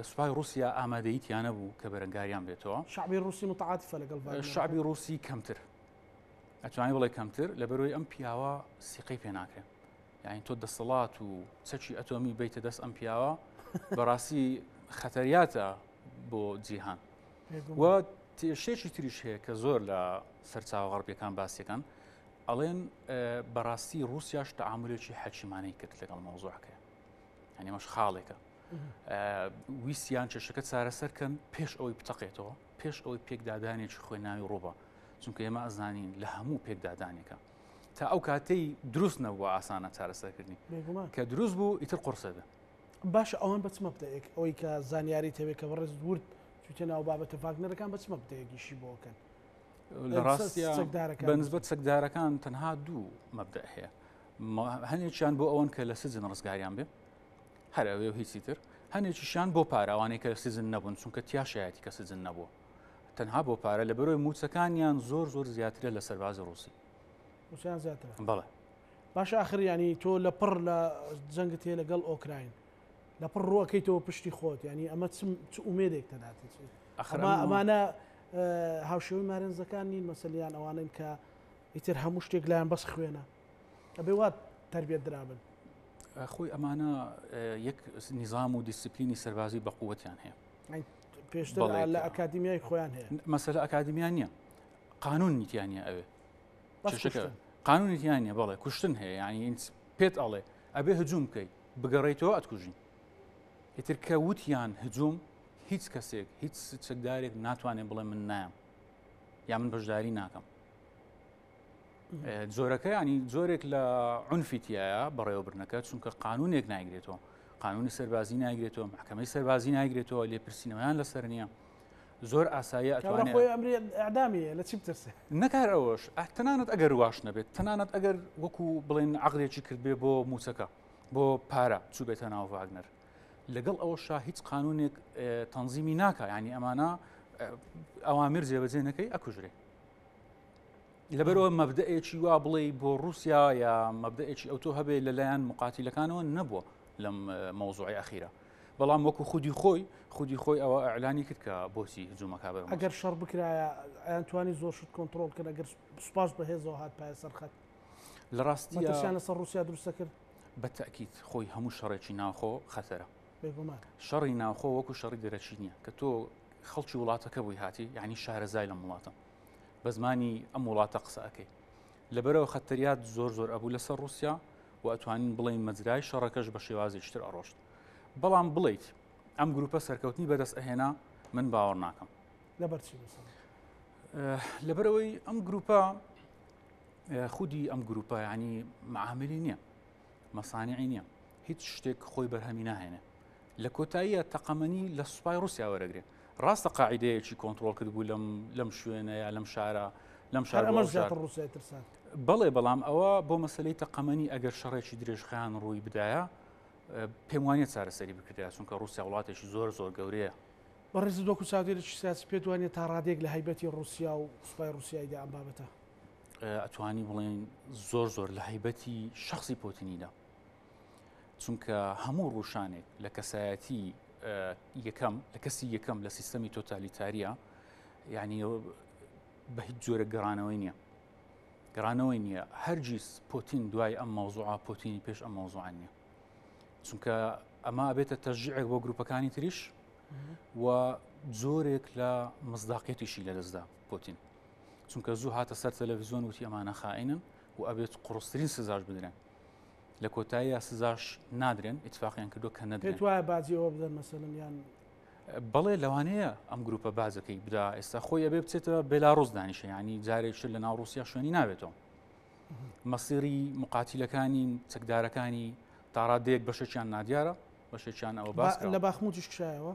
سوپای رووسیا ئامادەی تیانە بوو کە بەرەنگاریان بێتەوە شعبی رووسی متعاطفە لەگەڵ شعبی رووسی کەمتر ئەتوانی بڵێ کەمتر لەبەرەوەی ئەم پیاوە سیقەی پێ ناکرێت یعنی تۆ دەسەڵات و چەکی ئەتۆمی بیتە دەست ئەم پیاوە بەڕاستی خەتەریاتە بۆ جیهان و شتێکی تریش هەیە کە زۆر لە سەرچاوە غەربیەکان باسیەکان ئەڵێن بەڕاستی رووسیاش تەعاملێکی حەکیمانەی کرد لەگەڵ مەوزوعەکە یعنی ئەمەش خاڵێکە ویستیان کێشەکە چارەسەرکەن پێش ئەوەی بتەقێتەوە پێش ئەوەی پێکدادانێکی خوێناوی ڕووبە چونکە ئێمە ئەزانین لە هەموو پێکدادانێکە تا ئەو کاتەی دروست نەبووە ئاسانە چارەسەرکردنی کە دروست بوو ئیتر قورسە بێ. باشە ئەوان بە چ مەبدەئێک ئەوەی کە زانیاریت هەبێ کە بەڕێزت ورد چوویتە ناو بابەتە ڤاگنەرەکان بە چ مەبدەئێک ئیشی بۆ ئەکەن؟ لە ڕاستیا بە نسبەت چەکدارەکان تەنها دوو مەبدەئ هەیە هەنێکیان بۆ ئەوەن کە لە سجن ڕزگاریان بێ هەر ئەوێ و هیچی تر هەنێکیشیان بۆ پارە ئەوانەی کە سجن نەبوون چونکە تیاشایەتی کە سجن نەبووە تەنها بۆ پارە لە بەرەوەی موچەکانیان زۆر زۆر زیاترە لە سەربازی ڕوسی موچەیان زیاترە بەڵێ باشە ئاخر ینی تۆ لە پڕ لە جەنگت هەیە لەگەڵ ئۆکراین لە پڕ ڕوەکەیتەوە پشتی خۆت ینی ئەمە چ ئومێدێک تەداتێت ئەمە ئەمانە هاوشێوەی مارێنزەکان نین مەسەلیان ئەوانن کە ئیتر هەموو شتێک لایەن بەس خوێنە ئەبێ وا تربیەت درابن. خۆی ئەمانە یەک نیزام و دیسیپلینی سەربازی بە قووەتیان هەیە. پێشتر لە ئەکادیمیای خۆیان هەیە. مەسەلە ئەکادیمیا نییە قانون نیتیان نیە ئەوێ قانونی تیان نیە بەڵێ کوشتن هەیە یعنی پێت ئەڵێ ئەبێ هجوم بکەیت بگەڕێیتەوە ئەتکوژین ئیتر کە وتیان هجوم هیچ کەسێک هیچ چەکدارێک ناتوانێت بڵێ من نایەم یا من بەشداری ناکەم جۆرەکە ینی جۆرێک لە عنفی تایە بەڕێوەبردنەکە چونکە قانونێک نایگرێتەوە قانونی سەربازی نایگرێتەوە محکمەی سەربازی نایگرێتەوە لێپرسینەوەیان لەسەر نییە زۆر ئاساییە ئەتوانێت خۆی ئەمری ئەعدامی لە چی بترسێ نەکار ئەوەش تەنانەت ئەگەر واش نەبێت تەنانەت ئەگەر وەکو بڵێن عقلێکی کردبێ بۆ موچەکە بۆ پارە چوو بێتە ناو ڤاگنەر لەگەڵ ئەوەشا هیچ قانونێک تەنزیمی ناکە ینی ئەمانە ئەوامر جێبەجێ نەکەی ئەکوژرێ لەبەرەوە مەبدەئێکی وا بڵێ بۆ رووسیا یا مەبدەئێکی ئەو تۆ هەبێ لەلایەن مقاتیلەکانەوە نەبووە لەم مەوزوعی ئەخیرە بەڵام وەکو خودی خۆی خودی خۆی ئەوە ئەعلانی کرد کە بۆچی هجومەکە بەرەو ئەگەر شەڕ بکرایە ئەیان توانی زۆر شت کۆنتڕۆڵ کرد ئەگەر سوپاش بەهێزەوە هات پایە سەر خەت لە ڕاستیە مەترسیان لەسەر ڕووسیا دروستە کرد بە تەئکید خۆی هەموو شەڕێکی ناوخۆ خەتەرە بێگومان شەڕی ناوخۆ وەکو شەڕی دەرەکی نییە کە تۆ خەڵکی وڵاتەکە بووی هاتی یعنی شارەزای لەم وڵاتە بە زمانی ئەم وڵاتە قسە ئەەکەی لەبەرەوە خەتەریات زۆر زۆر ئەبوو لەسەر رووسیا و ئەتوانین بڵێین مەجرای شەڕەکەش بە شێوازێکی تر ئەڕۆشت بەڵام بڵیت ئەم گروپە سەرکەوتنی بەدەست ئەهێنا من باوەڕ ناکەم لەبەر چی مەسەلەن؟ لەبەرەوەی ئەم گروپە خودی ئەم گروپە ینی معاملی نییە مەسانعی نییە هیچ شتێک خۆی بەرهەمی ناهێنێ لە کۆتاییە تەقەمەنی لە سوپای رووسیا وەرەگرێ ڕاستە قاعدەیەکی کۆنتترۆل کرد بوو لەم لەم شوێنە یا لەم شارە لەم شار ئەمە زیاتر رووسای ترسان بەڵێ بەڵام ئەوە بۆ مەسلەی تەقەمەنی ئەگەر شەڕێکی درێژخیان ڕووی بدایە پێم وانە چارەسەری بکردایە چونکە رووسیا وڵاتێکی زۆر زۆر گەورەیە بەڕێزت وەکو چاودێرێکی سیاسی پێت وانیە تا ڕادەیەک لە هەیبەتی ڕووسیا و سوپای ڕووسیایدا ئەم بابەتە؟ ئەتوانی بڵێن زۆر زۆر لە هەیبەتی شخصی پۆتینیدا چونکە هەموو ڕوشانێک لە کەسایەتی یەکەم لە کەسی یەکەم لە سیستەمی تۆتالیتاریە یعنی بە هیچ جۆرە گەڕانەوەی نییە گەڕانەوەی نییە هەرگیز پۆتین دوای ئەم مەوزوعە پۆتینی پێش ئەم مەوزوعان نییە چونکە ئەمە ئەبێتە تەشجیعێک بۆ گروپەکانی تریش و جۆرێک لە مزداقیەتیشی لەدەستدا پوتین چونکە زوو هاتە سەر تەلەڤزیۆن وتی ئەمانە خائینن و ئەبێت قڕسترین سزاش بدرێن. لە کۆتاییا سزاش نادرێن، ئیتفاقیان کردووە کە نەدرێن. پێت وایە باجی ئەوە بدەن مەسەلەن یان؟ بەڵێ لەوانەیە ئەم گروپە باجەکەی بدا، ئێستا خۆی ئەبێ بچێتە بێلاڕوس دانیشە، یانی جارێکتر لە ناو ڕووسیا شوێنی نابێتەوە. مەسیری مقاتیلەکانی چەکدارەکانی تاڕادەیەک بەشێکیان نادیارە، بەشێکیان ئەوە باس کراوە. لە باخموتیش کشایەوە؟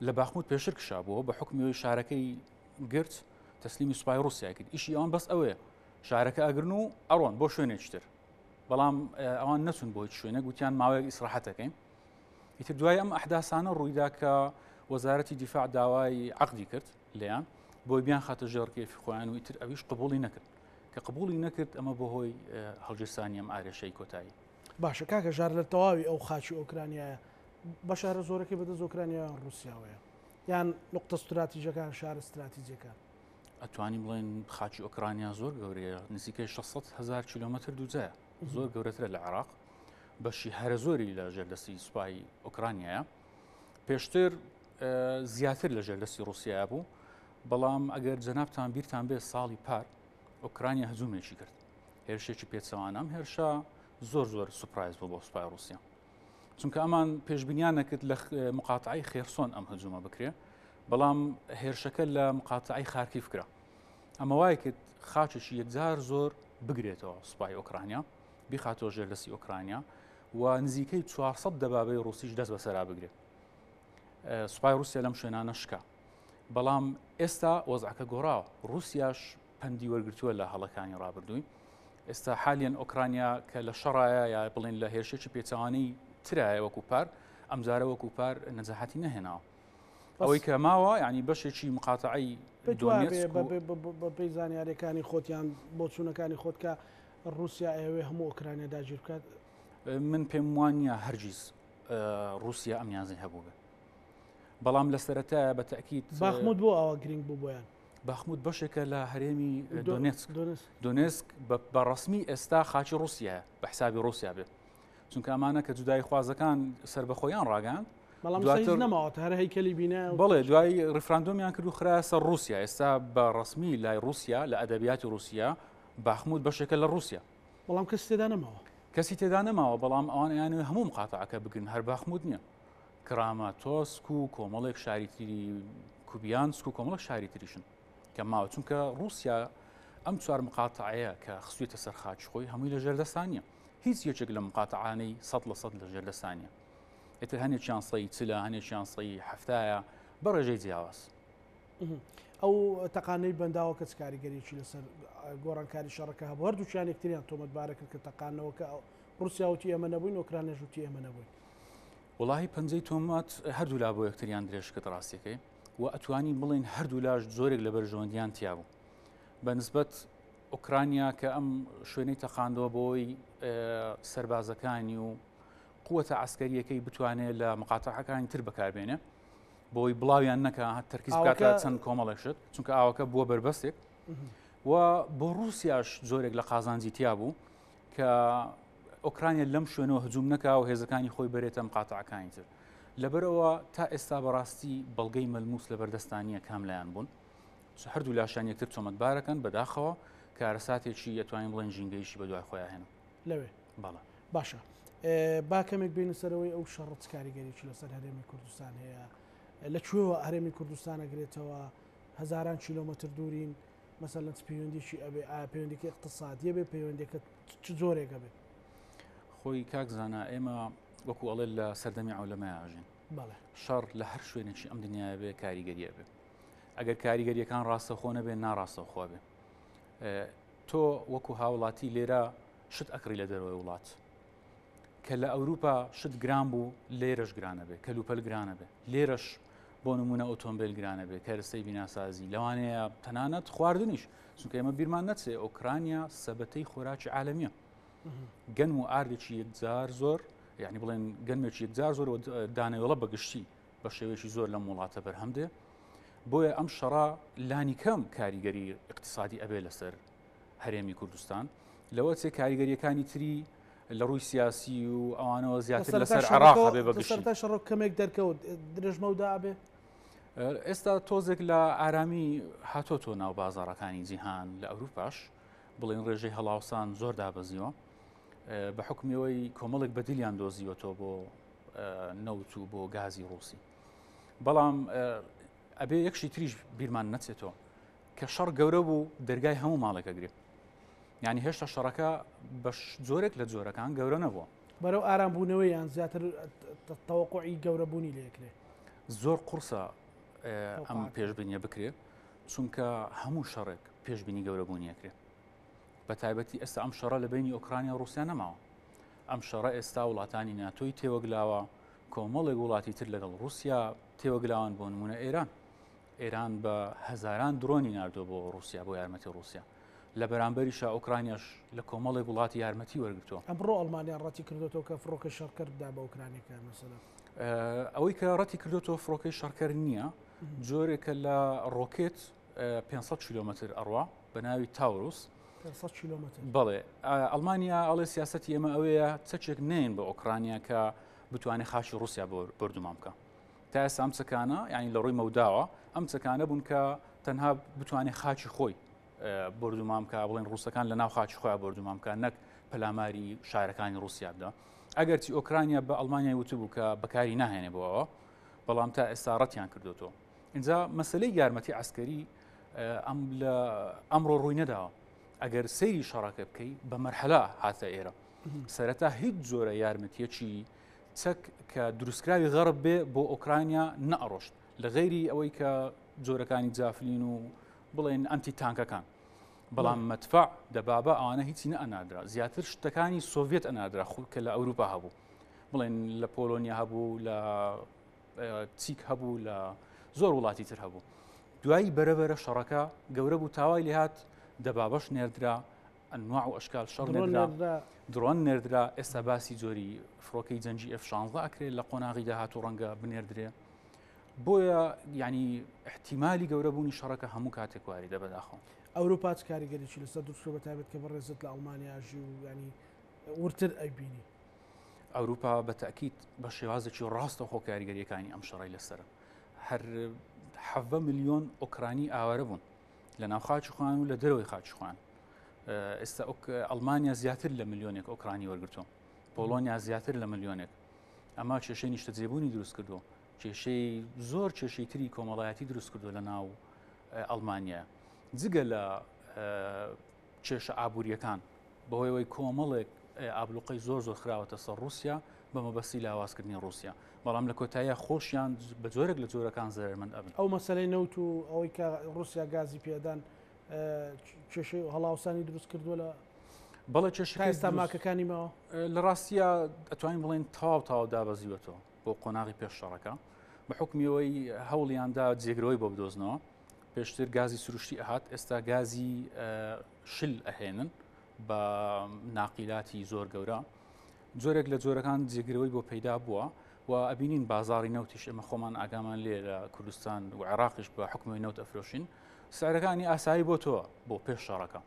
لە باخموت پێشتر کشابووەوە بە حوکمی ئەوەی شارەکەی گرت تەسلیمی سوپای ڕووسیای کرد. ئیشی ئەوان بەس ئەوەیە شارەکە ئەگرن و ئەڕۆن بۆ شوێنێکی تر. بەڵام ئەوان نەچون بۆ هیچ شوێنێک، گوتیان ماوەیەک ئیسراحەت دەکەین. ئیتر دوای ئەم ئەحداسانە ڕوویدا کە وەزارەتی دیفاع داوای عەقدی کرد لێیان بۆی بیان خاتە ژێر کێفی خۆیان و ئیتر ئەویش قبوڵی نەکرد. کە قبوڵی نەکرد ئەمە بۆ هۆی هەڵگیرسانی ئەم ئارێشەی کۆتایی. باشە کاکە ژار لە تەواوی ئەو خاکی ئۆکرانیایە بەشە هەرە زۆرەکەی بەدەست ئۆکرانیا یان ڕووسیاوەیە یان نقطە ستراتیژەکان شارە ستراتیجەکان؟ ئەتوانی بڵێن خاکی ئۆکرانیا زۆر گەورەیە نزیکەی 600 هزار کیلۆمەتر دووجایە زۆر گەورەترە لە عێراق بەشی هەرە زۆری لە ژێردەستی سوپای ئۆکرانیایە پێشتر زیاتر لە ژێردەستی ڕوسیا بوو بەڵام ئەگەر جەنابتان بیرتان بێ ساڵی پار ئۆکرانیا هجومێکی کرد هێرشێکی پێچەوانە ئەم هێرشە زۆر زۆر surprise بوو بۆ سوپای ڕوسیا چونکە ئەمان پێشبینیان نەکرد لە مقاتعی خێرسۆن ئەم هجومە بکرێ بەڵام هێرشەکە لە مقاتعی خارکیف کرا ئەمە وای کرد خاچێکی یەکجار زۆر بگرێتەوە سوپای ئۆکرانیا بیخاتەوە ژێر دەستی ئۆکرانیا و نزیکەی 400 دەبابەی ڕوسیش دەست بەسەرا بگرێت سوپای رووسیا لەم شوێنانە شکا بەڵام ئێستا وەزعەکە گۆڕاوە رووسیاش پەندی وەرگتووە لە هەڵەکانی ڕابردووی ئێستا حالیان ئۆکرانیا کە لە شەڕایە یا بڵێن لە هێرشێکی پێچەوانەی ترایە وەکو پار ئەمجارە وەکو پار نەجاحەتی نەهێناوە ئەوەی کە ماوە ینی بەشێکی مقاتعی بەپێی زانیاریەکانی خۆتیان بۆچوونەکانی خۆت کە رووسیا ئەوێ هەموو ئۆکرانیا داگیر بکات من پێم وانە هەرگیز رووسیا ئەم نیازەی هەبوو بێ بەڵام لە سەرەتایە بە تەکیید باخمود بۆ ئەوە گرنگ بوو بۆیان باخمود بەشێکە لە هەرێمی دۆنێتسک دۆنێسک بە ڕسمی ئێستا خاچی رووسیا بە حسابی رووسیا بێت چونکە ئەمانە کە جودایی خوازەکان سربەخۆیان ڕاگەیاند بەڵام دواتر نەماوە هەر هەیکەلی بینا بەڵێ دوای ڕیفراندۆمیان کرد و خرایە سەر رووسیا ئێستا بە ڕسمی لای رووسیا لە ئەدەبیاتی رووسیا باخمود بەشێکە لە رووسیا بەڵام کەسی تێدا نەماوە کەسی تێدا نەماوە بەڵام ئەوان یانوێ هەموو مقاتعەکە بگرن هەر باخمود نییە کراماتۆسک و کۆمەڵێک شاری تری کوبیانسک و کۆمەڵێک شاری تریشن کە ماوە چونکە رووسیا ئەم چوار مقاتعەیە کە خستوێتە سەر خاکی خۆی هەمووی لە ژێردەستانیە هیچ یەکێک لە مقاتعانەی سە لە سەد لە ژێردەستانیە ئیتر هەنێکیان سەی چلە هەنێکیان سەی هەفتایە بە ڕێژەی جیاواز. ئەو تەقانەی بەنداوەکە چ کاریگەریی لەسەر گۆڕانکاری شەڕەکە هەبوو؟ هەردووکیان یەکتریان تۆمەتبارە کرد کە تەقاندنەوەکە ڕووسیا وتی ئێمە نەبووین، ئۆکرانیاش وتی ئێمە نەبووین. وەڵاهی پەنجەی تۆمەت هەردوولا بۆ یەکتریان درێژ کرد ڕاستیەکەی و ئەتوانین بڵێین هەردوولاش جۆرێک لە بەرژەوەندیان تیا بوو بە نسبەت ئۆکرانیا کە ئەم شوێنەی تەقاندەوە بۆی سەربازەکانی و قوتە عسکەریەکەی بتوانێت لە مقاتەکانی تر بەکاربێنێ بۆی بڵاویان نەکە تەرکیز بکاتە چەند کۆمەڵێک شت چونکە ئاوەکە بووە بەربەستێک و بۆ رووسیاش جۆرێک لە قازانجی تیا بوو کە ئۆکرانیا لەم شوێنەوە هجوم نەکا و هێزەکانی خۆی بەرێتە مقاتعەکانی تر لەبەرەوە تا ئێستا بەڕاستی بەڵگەی مەلموس لە بەردەستانیە کام لایەن بوون هەردوو لاشان یەکتر تۆمەتبارەکەن بەداخەوە کارەساتێکی ئەتوانین بڵێن ژینگەیشی بەدوای خۆیان هێنا لەوێ بەڵێ باشە با کەمێک بینە سەرەوەی ئەو شەڕە چ کاریگەریی لەسەر هەرێمی کوردستان هەیە لە کوێوە هەرێمی کوردستان ئەگرێتەوە هەزاران کیلۆمەتر دوورین مەسەلەن چ پەیوەندیی ئەبێ ئایا پەیوەندیەکە اقتصادیە بێ پەیوەندیەکە چ جۆرێک ئەبێ؟ خۆی کاک زانا ئێمە وەکو ئەڵێ لە سەردەمی عەولەمەیا ئەژین بەڵێ شەڕ لە هەر شوێنێکی ئەم دنیاە بێ کاریگەریە بێ ئەگەر کاریگەریەکان ڕاستەخۆ نەبێ ناڕاستەخۆ بێ تۆ وەکو هاوڵاتی لێرە شت ئەکڕی لە دەرەوەی وڵات کە لە ئەوروپا شت گران بوو لێرەش گرانە بێ کەلوپەل گرانە بێ لێرەش بۆ نمونە ئۆتۆمبیل گرانە بێ کەرەسەی بیناسازی لەوانەیە تەنانەت خواردنیش چونکە ئێمە بیرمان نەچێ ئۆکرانیا سەبەتەی خۆراکی عالەمیە گەنم و ئاردێکی یەکجار زۆر یعنی بڵێن گەنمێکی یەکجار زۆر و دانەوێڵە بەگشتی بە شێوەیەکی زۆر لەم وڵاتە بەرهەم دێ بۆیە ئەم شەڕە لانی کەم کاریگەری اقتصادی ئەبێ لەسەر هەرێمی کوردستان لەوە چێ کاریگەریەکانی تری لە ڕووی سیاسی و ئەوانەوە زیاتر لەسەر عێراق هەبێ بە گشتی. سەرەتای شەڕ کەمێک دەرکەوت درێژمەودا ئەبێ؟ ئێستا تۆزێک لە ئارامی هاتۆتۆ ناو بازاڕەکانی جیهان لە ئەوروپاش بڵێن ڕێژەی هەڵاوسان زۆر دابەزیوە. بە حکمیەوەی کۆمەڵێک بەدیلیان دۆزیوەتەوە بۆ نەوت و بۆ گازی ڕووسی. بەڵام ئەبێ یەکشی تریش بیرمان نەچێتەوە کە شەڕ گەورە بوو دەرگای هەموو ماڵێکە گرێ. یعنی هێشتا شەڕەکە بە جۆرێک لە جۆرەکان گەورە نەبووە. بەرەو ئارام بوونەوەی یان زیاتر تەوەقوعی گەورەبوونی لێکرێ. زۆر قورسە ئەم پێشبینیە بکرێ چونکە هەموو شەڕێک پێشبینی گەورەبوونی ئەکرێ. بە تایبەتی ئێستا ئەم شەڕە لە بینی ئۆکرانیا و رووسیا نەماوە. ئەم شەڕە ئێستا وڵاتانی ناتۆی تێوەگلاوە، کۆمەڵێک وڵاتی تر لەگەڵ رووسیا تێوەگلاوان بۆ نمونە ئێران. ئێران بە هەزاران درۆنی ناردووە بۆ رووسیا بۆ یارمەتی رووسیا. لە بەرامبەریشا ئۆکرانیاش لە کۆمەڵێک وڵاتی یارمەتی وەرگرتووە. ئەمڕۆ ئەڵمانیا ڕەتی کردۆتەوە کە فڕۆکەی شەڕکەر بدا بە ئۆکرانیەکان مەسەلەن. ئەوەی کە ڕەتی کردۆتەوە فڕۆکەی شەڕکەر نییە، جۆرێکە لە ڕۆکێت 500 کیلۆمەتر ئەڕوا بە ناوی تاوروس. 500 کیلۆمەتر. بەڵێ ئەڵمانیا ئەڵێ سیاسەتی ئێمە ئەوەیە چەکێک نین بە ئۆکرانیا کە بتوانێت خاکی رووسیا بۆردومان بکە. تا ئێستا ئەم چەکانە یعنی لە ڕووی مەوداوە ئەم چەکانە بوون کە تەنها بتوانێت خاکی خۆی بۆردومان بکە بڵێن ڕووسەکان لە ناو خاکی خۆیان بۆردومان بکە نەک پەلاماری شارەکانی ڕووسیا بدا ئەگەرچی ئۆکرانیا بە ئەڵمانیای وتبوو کە بەکاری ناهێنێ بۆ ئەوە بەڵام تا ئێستا ڕەتیان کردوێتەوە اینجا مەسلەی یارمەتی عسکەری ئەم لە ئەمڕۆ ڕووی نەداوە ئەگەر سەیری شەڕەکە بکەی بە مەرحەلا هاتە ئێرە سەرەتا هیچ جۆرە یارمەتیەکی چەک کە دروستکراوی غەرب بێ بۆ ئۆکرانیا نەئەڕۆشت لە غەیری ئەوەی کە جۆرەکانی جافلین و بڵێن ئەنتی تانکەکان بەڵام مەدفع دەبابە ئەوانە هیچی نەئەنادرا زیاتر شتەکانی سۆڤێت ئەنادرا خو کە لە ئەوروپا هەبوو بڵێن لە پۆلۆنیا هەبوو لە چیک هەبوو لە زۆر وڵاتی تر هەبوو دوایی بەرەبەرە شەڕەکە گەورە بوو تاوای لێهات دەبابەش نێردرا ئەنواع و ئەشکال شەڕ نێردرا درۆن نێردرا ئێستا باسی جۆری فڕۆکەی جەنگی F16 ئەکرێت لە قۆناغی داهاتوو ڕەنگە بنێردرێ بۆیە یعنی احتیممالی گەورەبوونی شەڕەکە هەموو کاتێک واری دە بەداخەوە. ئەوروپا چ کاریگەریی لەسەر دروست بە تایبەت کە بەڕێزت لە ئەڵمانیا ژی و ینی ورتر ئەیبینی؟ ئەوروپا بە تاکیت بە شێوازێکی ڕاستەوخۆ کاریگەریەکانی ئەم شەڕی لەسەر هەر حەڤە ملیۆن ئۆکرانی ئاوارە بوون لە ناو خاکی خۆیان و لە دەرەوەی خاکی خۆیان ئێستا ئەڵمانیا زیاتر لە ملیۆنێک ئۆکرانی وەرگتووە پۆلۆنیا زیاتر لە ملیۆنێک ئەمە کێشەی نیشتەجێبوونی دروست کردو کێشەی زۆر کێشەی تری کۆمەڵایەتی دروست کردو لە ناو ئەڵمانیا جگە لە کێشە ئابوووریەکان بەهۆیەوەی کۆمەڵێک ئابلوقەی زۆر زۆر خراوەتە سەر رووسیا بە مەبەستی لاوازکردنی رووسیا بەڵام لە کۆتاییە خۆشیان بە جۆرێک لە جۆرەکان زەرەرمەند ئەبن. ئەو مەسەلەی نەوت و ئەوەی کە رووسیا گازی پێدان کێشەی هەڵاوسانی دروست کردووە لە بەڵێ کێشەکە ئێستا ماکەکانی ماوە؟ لە ڕاستیە ئەتوانین بڵێن تەواو تەواو دابەزیوەتەوە بۆ قۆناغی پێش شەڕەکە بە حکمی ئەوەی هەوڵیاندا جێگرەوەی بۆ بدۆزنەوە پێشتر گازی سروشتی ئەهات ئێستا گازی شل ئەهێنن بە ناقیلاتی زۆر گەورە جۆرێک لە جۆرەکان جێگرەوەی بۆ پەیدا بووە و ئەبینین بازاری نەوتیش ئێمە خۆمان ئاگامان لێ لە کوردستان و عێراقیش بە حکومی نەوت ئەفرۆشین سعرەکانی ئاسایی بۆ تۆ بۆ پێش شەڕەکە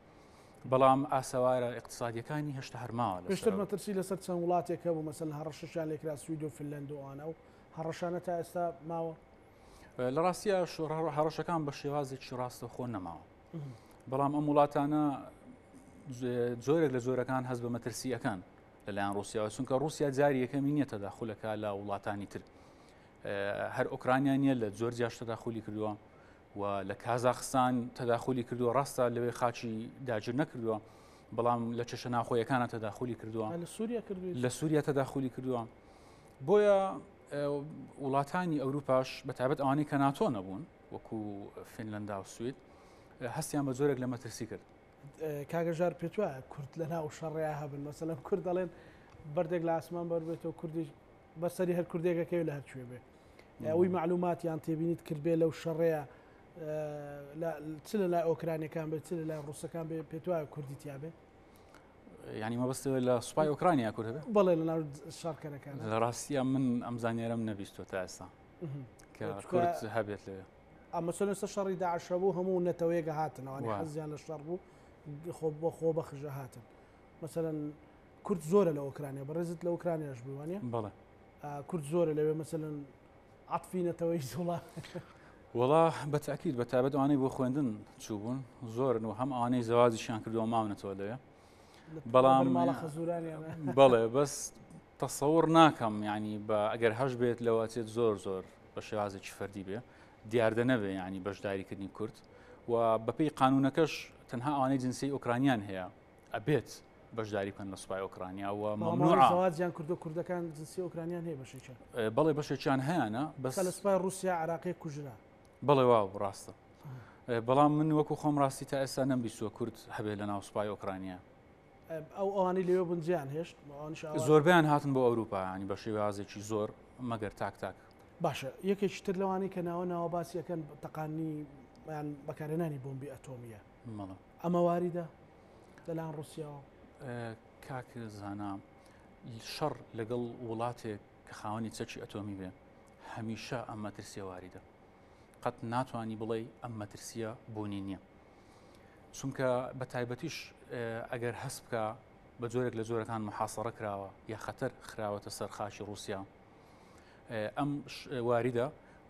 بەڵام ئاسەوارە اقتصادیەکانی هێشتا هەرماوە پێشتر مەترسی لەسەر چەند وڵاتێک هەبوو مەسەن هەڕەشەشیان لێکرا سوید و فنلەند و ئەوانە و هەڕەشانە تا ئێستا ماوە لە ڕاستە هەڕەشەکان بە شێوازێکی ڕاستەخۆ نەماوە بەڵام ئەم وڵاتانە جۆرێک لە جۆرەکان هەست بە مەترسیەکان لەلایەن رووسیاوە چونکە رووسیا جاری یەکەمی نییە تەداخولەکە لە وڵاتانی تر هەر ئۆکرانیا نییە لە جۆرجیاش تەداخلی کردووە و لە کازاخستان تەداخلی کردووە ڕاستە لەوێ خاچی داگیر نەکردووە بەڵام لە کێشە ناخۆیەکانە تەداخلی کردووە لە سووریا تەداخلی کردووە بۆیە وڵاتانی ئەوروپاش بە تایبەت ئەوانەی کە ناتۆ نەبوون وەکو فینلەندا و سوید هەستیان بە جۆرێک لە مەترسی کرد. کاک هەژار پێت وایە کورد لە ناو شەڕیا هەبن؟ مەسەلەن کورد دەڵێن بەردێک لە ئاسمان بەربێتەوە کوردیش بەسەری هەر کوردێکەکەوێت لە هەر کوێ بێ. ئەوەی معلومات یان تێبینیت کردبێ لەو شەڕەیە چ لە لای ئۆکرانیەکان بێت چ لە لای ڕووسەکان بێ پێت وایە کوردی تیا بێ؟ ینی مەبەستەوە لە سوپای ئۆکرانیا کورد هەبێ؟ بەڵێ لە ناو شەڕکەرەکان. لە ڕاستیە من ئەم زانیارەم نەبیستوە تا ئێستا کە کورد هەبێت لەوێ. ئەمە چۆن ئێستا شەڕی داعش هەبوو هەموو نەتەوەیەک هاتنەوە حەزیان لە شەڕ بوو خۆ بۆ خۆ بەخژە هاتن مەسەلەن کورد زۆرە لە ئۆکرانیا بەڕێزت لە ئۆکرانیاش بووی وانە بەڵێ کورد زۆرە لەوێ مەسەلەن عەتفی نەتەوەی زوڵا وەڵا بە تاکیید بە تایبەت ئەوانەی بۆ خوێندن چووبوون زۆرن و هەم ئەوانەی زەواجیشیان کردووە ماونەتەوە لەوێ. بەڵام بەڵێ بەس تەسەور ناکەم یعنی بە ئەگەر هەش بێت لەوەچێت زۆر زۆر بە شێوازێکی فەردی بێ دیاردە نەبێ ینی بەشداریکردنی کورد و بەپێی قانونەکەش تەنها ئەوانەی جنسی ئۆکرانیان هەیە ئەبێت بەشداری بکەن لە سوپای ئۆکرانیا و مەمنوعە زەواجیان کردو کوردەکان جنسی ئۆکرانیان هەیە بەشێکیان بەڵێ بەشێکیان هەیەە بەس لە سوپای رووسیا عراقی کوژرا بەڵێ وا ڕاستە بەڵام من وەکو خۆم ڕاستی تا ئێستا نەمبیستووە کورد هەبێت لە ناو سوپای ئۆکرانیا ئەو ئەوانەی لەوێ بوون جیان هێشت زۆربیان هاتن بۆ ئەوروپا ینی بە شێوازێکی زۆر مەگەر تاک تاک. باشە یەکێکی تر لەوانەی کە ناوە ناوە باسی ئەکەن تەقاندنی یان بەکارهێنانی بۆمبی ئەتۆمیە ئەمە واریدە لەلایەن ڕوسیاوە؟ کاک زانا شەڕ لەگەڵ وڵاتێک کە خاوەنی چەکی ئەتۆمی بێ هەمیشە ئەم مەترسیە واریدە قەت ناتوانانی بڵێ ئەم مەترسیە بوونی نییە چونکە بە تایبەتیش ئەگەر هەست بکە بە جۆرێک لە جۆرەکان محاسەڕە کراوە یا خەتەر خراوەتە سەر خاکی رووسیا ئەم واریدە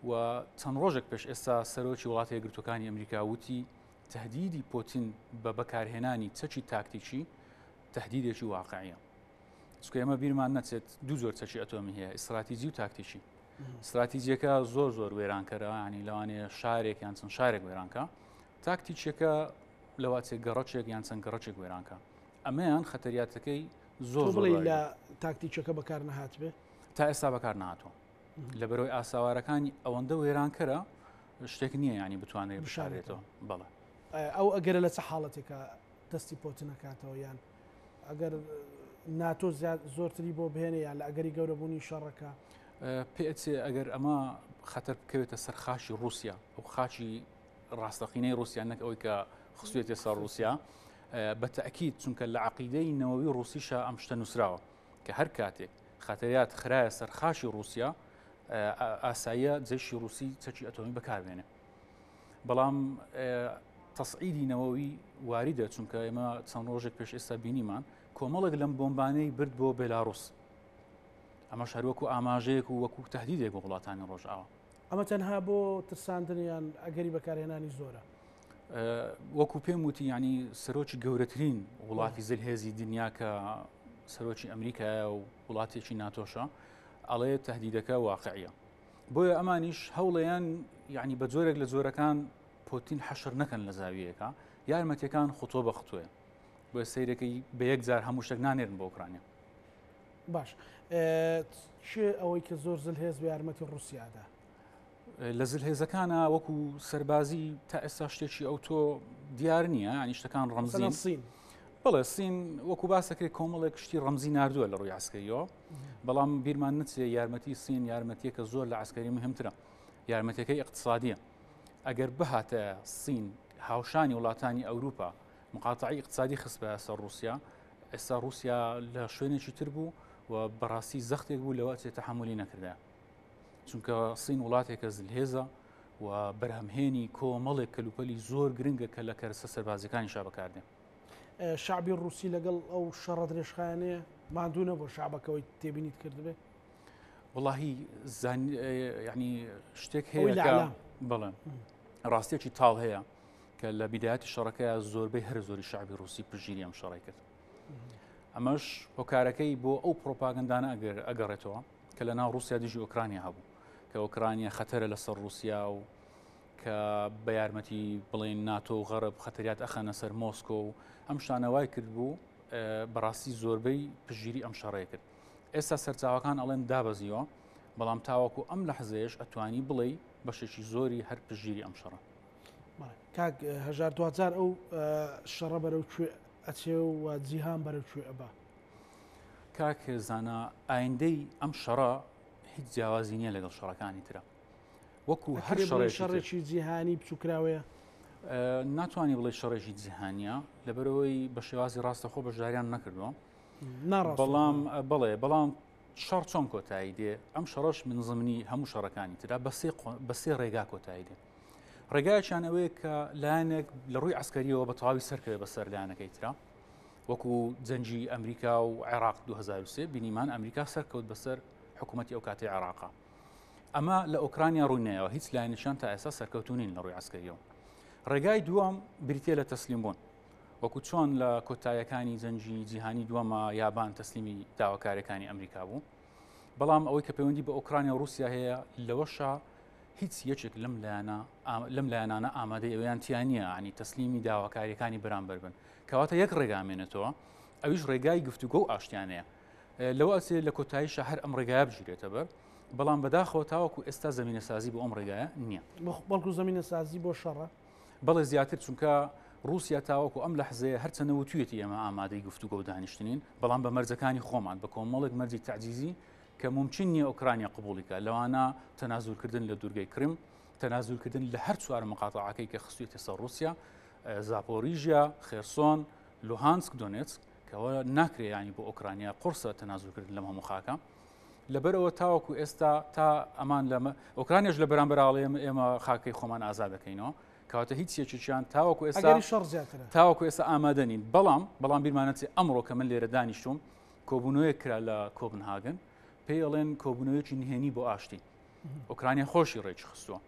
و چەند ڕۆژێک پێش ئێستا سەرۆکی وڵاتە یەکگرتووەکانی ئەمریکا وتی تهدیدی پۆتین بە بەکارهێنانی چەکی تاکتیکی تهدیدێکی واقعیە چونکە ئێمە بیرمان نەچێت دوو جۆر چەکی ئەتۆمی هەیە ئیستراتیجی و تاکتیکی استراتیجیەکە زۆر زۆر وێرانکەرە ینی لەوانەیە شارێک یان چەند شارێک وێرانکە تاکتیچەکە لەواچێک گەڕەکێک یان چەند گەڕەکێک وێرانکە ئەمەیان خەتەریاتەکەی زۆر زۆر لە تاکتیچەکە بەکار نەهاتبێ تا ئێستا بەکار نهاتوە لە بەرەوەی ئاساوارەکانی ئەوەندە وێرانکەرە شتێک نییە ینی بتوانێت بشارێتەوە بەڵێ ئەو ئەگەرە لە چ حاڵەتێکە دەستی پۆتنەکاتەوە یان ئەگەر ناتۆ زۆرتری بۆ بهێنێ یان لە ئەگەری گەورەبوونی شەڕەکە؟ پێچێ ئەگەر ئەمە خەتەر بکەوێتە سەر خاچی رووسیا ئەو خاچی ڕاستەقینەی رووسیا نەک ئەوەی کە خستوێتە سەر رووسیا بە تەکیید چونکە لە عقیدەی نەوەوی رووسیشە ئەم شتە نووسراوە کە هەر کاتێک خەتەریات خرایە سەر خاچی رووسیا ئاساییە جەیشی رووسی چەکی ئەتۆمی بەکاربێنێ. بەڵام تەسعیدی نەوەوی واریدە چونکە ئێمە چەند ڕۆژێک پێش ئێستا بینیمان کۆمەڵێک لەم بۆمبانەی برد بۆ بێلاڕوس ئەمەش هەروەکو ئاماژەیەک و وەکو تهدیدێک بۆ وڵاتانی ڕۆژئاوا. ئەمە تەنها بۆ ترساندن یان ئەگەری بەکارهێنانی زۆرە؟ وەکو پێم وتی ینی سەرۆکی گەورەترین وڵاتی زلهێزی دنیا کە سەرۆکی ئەمریکایە و وڵاتێکی ناتۆشە ئەڵێ تهدیدەکە واقعیە. بۆیە ئەمانیش هەوڵیان یعنی بە جۆرێک لە جۆرەکان پۆتین حەشر نەکەن لە زاویەکە یارمەتیەکان خوتۆ بە خوتۆیە بۆ سیرەکەی بە یەک جار هەموو شتێک نانێرن بۆ ئۆکرانیا. باش چێ ئەوەی کە زۆر زل هێز بە یارمەتی رووسیادا؟ لە زلهێزەکانە وەکو سەربازی تا ئێستا شتێکی ئەو تۆ دیار نییە ینی شتەکان ڕەمزین سین بەڵێ سین وەکو باسەکرێت کۆمەڵێک شتی ڕەمزی نردووە لە ڕووی عسکەریەوە بەڵام بیرمان نەچێ یارمەتی سین یارمەتیەکە زۆر لە عسکەری مهمترە یارمەتەکەی اقتصادیە ئەگەر بهاتە سین هاوشانی وڵاتانی ئەوروپا مقاتعی اقتصادی خستبە سەر رووسیا ئێستا رووسیا لە شوێنێکی تر بوو و بەڕاستی زەختێک بوو لەوە چێ تەحملی نەکردا چونکە سین وڵاتێکە زلهێزە و بەرهەمهێنی کۆمەڵێک کەلوپەلی زۆر گرنگە کە لە کەرەسە سەربازیەکانیشا بەکاردێن. شەعبی ڕووسی لەگەڵ ئەو شەڕە درێژخایەنەیە ماندوو نەبووە شەعبەکەوەی تێبینیت کردبێ؟ وەڵاهی یعنی شتێک هەیە کە بەڵێ ڕاستیەکی تاڵ هەیە کە لە بیدایەتی شەڕەکەی زۆربەی هەر زۆری شعبی ڕوسی پشگیری ئەم شەڕی کرد ئەمەش هۆکارەکەی بۆ ئەو پرۆپاگەندانە ئەگەر ئەگەڕێتەوە کە لە ناو رووسیا دژی ئۆکرانیا هەبوو کە ئۆکرانیا خەتەرە لەسەر رووسیا و کە بە یارمەتی بڵێن ناتۆ و غەرب خەتەریات ئەخەنە سەر مۆسکۆ و ئەم شتانە وای کرد بوو بەڕاستی زۆربەی پشگیری ئەم شەڕەیە کرد ئێستا سەرچاوەکان ئەڵێن دابەزیوە بەڵام تاوەکو ئەم لەحزەیەش ئەتوانی بڵێ بەشێکی زۆری هەر پشگیری ئەم شەڕە. کاک هەژار دواجار ئەو شەڕە بەرەو کوێ ئەچێ و جیهان بەرەو کوێ ئەبا؟ کاک زانا ئایندەی ئەم شەڕە هیچ جیاوازی نییە لەگەڵ شەڕەکانی ترە وەکو هەر شەڕێکی جیهانی بچووکراوەیە ناتوانانی بڵێ شەڕێکی جیهانیە لەبەرەوەی بە شێوازی ڕاستەخۆ بەشداریان نەکردووە بەڵام بڵێ بەڵام شەڕ چۆن کۆتایی دێ ئەم شەڕش من زمنی هەموو شەڕەکانی ترا بە سێ ڕێگا کۆتایی دێ ڕێگایەکیان ئەوەیە کە لایەنێک لە ڕووی عسکەریەوە بە تەواوی سەرکەوێ بەسەر لایەنەکەی ترا وەکو جەنگی ئەمریکا و عێراق 2023 بینیمان ئەمریکا سەرکەوت بەسەر حکوومەتی ئەو کاتی عێراقا ئەمە لە ئۆکرانیا ڕووینەوە هیچ لایەنیشان تا ئێستا سەرکەوتونین لە ڕووی عسکەریەوە ڕێگای دووەم بریتە لە تەسلیم بوون. وەکو چۆن لە کۆتایەکانی جەنگی جیهانی دووەمە یابان تەسلیمی داواکاریەکانی ئەمریکا بوو. بەڵام ئەوەی کە پەیوەندی بە ئۆکرانیا و رووسیا هەیە لەوەشا هیچ یەکێک لەم لایەنە لەم لایەنانە ئامادەی ئەویان تیا نییە ینی تەسلیمی داواکاریەکانی بەرامبەر بن کەواتە یەک ڕێگا مێنێتەوە ئەویش ڕێگای گفتوگۆ و ئاشتیانەیە لەوە ئەچێ لە کۆتاییشە هەر ئەم ڕێگایە بگیرێتە بەر بەڵام بەداخەوە تاوەکو ئێستا زمینەسازی بۆ ئەم ڕێگایە نییە بەڵکو زمینەسازی بۆ شەڕە بەڵێ زیاتر چونکە رووسیا تاوەکو ئەم لەحزەیە هەرچەنە وتویەتی ئێمە ئامادەی گفتوگۆ و دانیشتنین بەڵام بە مەرجەکانی خۆمان بە کۆمەڵێک مەرجی تەعجیزی کە مومکین نییە ئۆکرانیا قبوڵی کات لەوانە تەنازولکردن لە دوورگەی کرم تەنازولکردن لە هەر چوار مقاتەعەکەی کە خستویەتە سەر رووسیا زاپۆریژیا خێرسۆن لوهانسک دۆنێتسک کەەوە ناکرێ ینی بۆ ئۆکرانیا قورسە تەنازولکردن لەم هەموو خاکە لەبەرەوە تاوەکو ئێستا تا ئەمان لە ئۆکرانیش لە بەرامبەر ئاڵێم ئێمە خاکەی خۆمان ئازاد دەکەینەوە کەواتە هیچ یەکێکیان تاوەکو ئێستا شەڕ زیاترە تاوەکو ئێستا ئامادە نین بەڵام بەڵام بیرمانەچێ ئەمڕۆ کە من لێرە دانیشتوم کۆبوونەوەیەک کرا لە کۆپنهاگن پێی ئەڵێن کۆبوونەوەیەکی نهێنی بۆ ئاشتی ئۆکرانیا خۆشی ڕێکی خستووە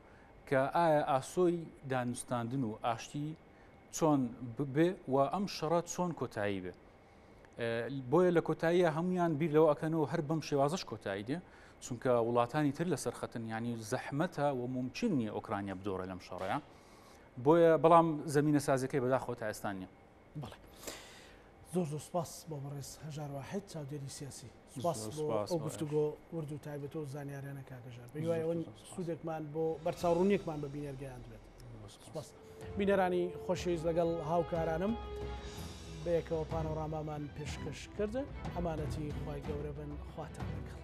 کە ئایا ئاسۆی دانوستاندن و ئاشتی چۆن ببێ و ئەم شەڕە چۆن کۆتایی بێ بۆیە لە کۆتاییە هەمویان بیر لەوە ئەکەن و هەر بەم شێوازش کۆتایی دێ چونکە وڵاتانی تر لەسەر خەتن ینی زەحمەتە و ممکن نییە ئۆکرانیا بدۆڕێ لەم شەڕەیە بۆیە بەڵام زمینە سازەکەی بەداخەوە تا ئێستا نییە. بەڵێ زۆر زۆر سپاس بۆ بەڕێز هەژار واحد چاودێری سیاسی سپاس بۆ ئەو گفتوگۆ ورد و تایبەتە و زانیاریانە کاک هەژار بە هیوای ئەوەن سوودێکمان بۆ بەرچاوڕوونیەکمان بە بینەر گەیاندبێت سپاس بینەرانی خۆشەویست لەگەڵ هاوکارانم بەیەکەوە پانۆرامامان پێشکەش کردن ئەمانەتی خوای گەورە بن خواتان لەگەڵ.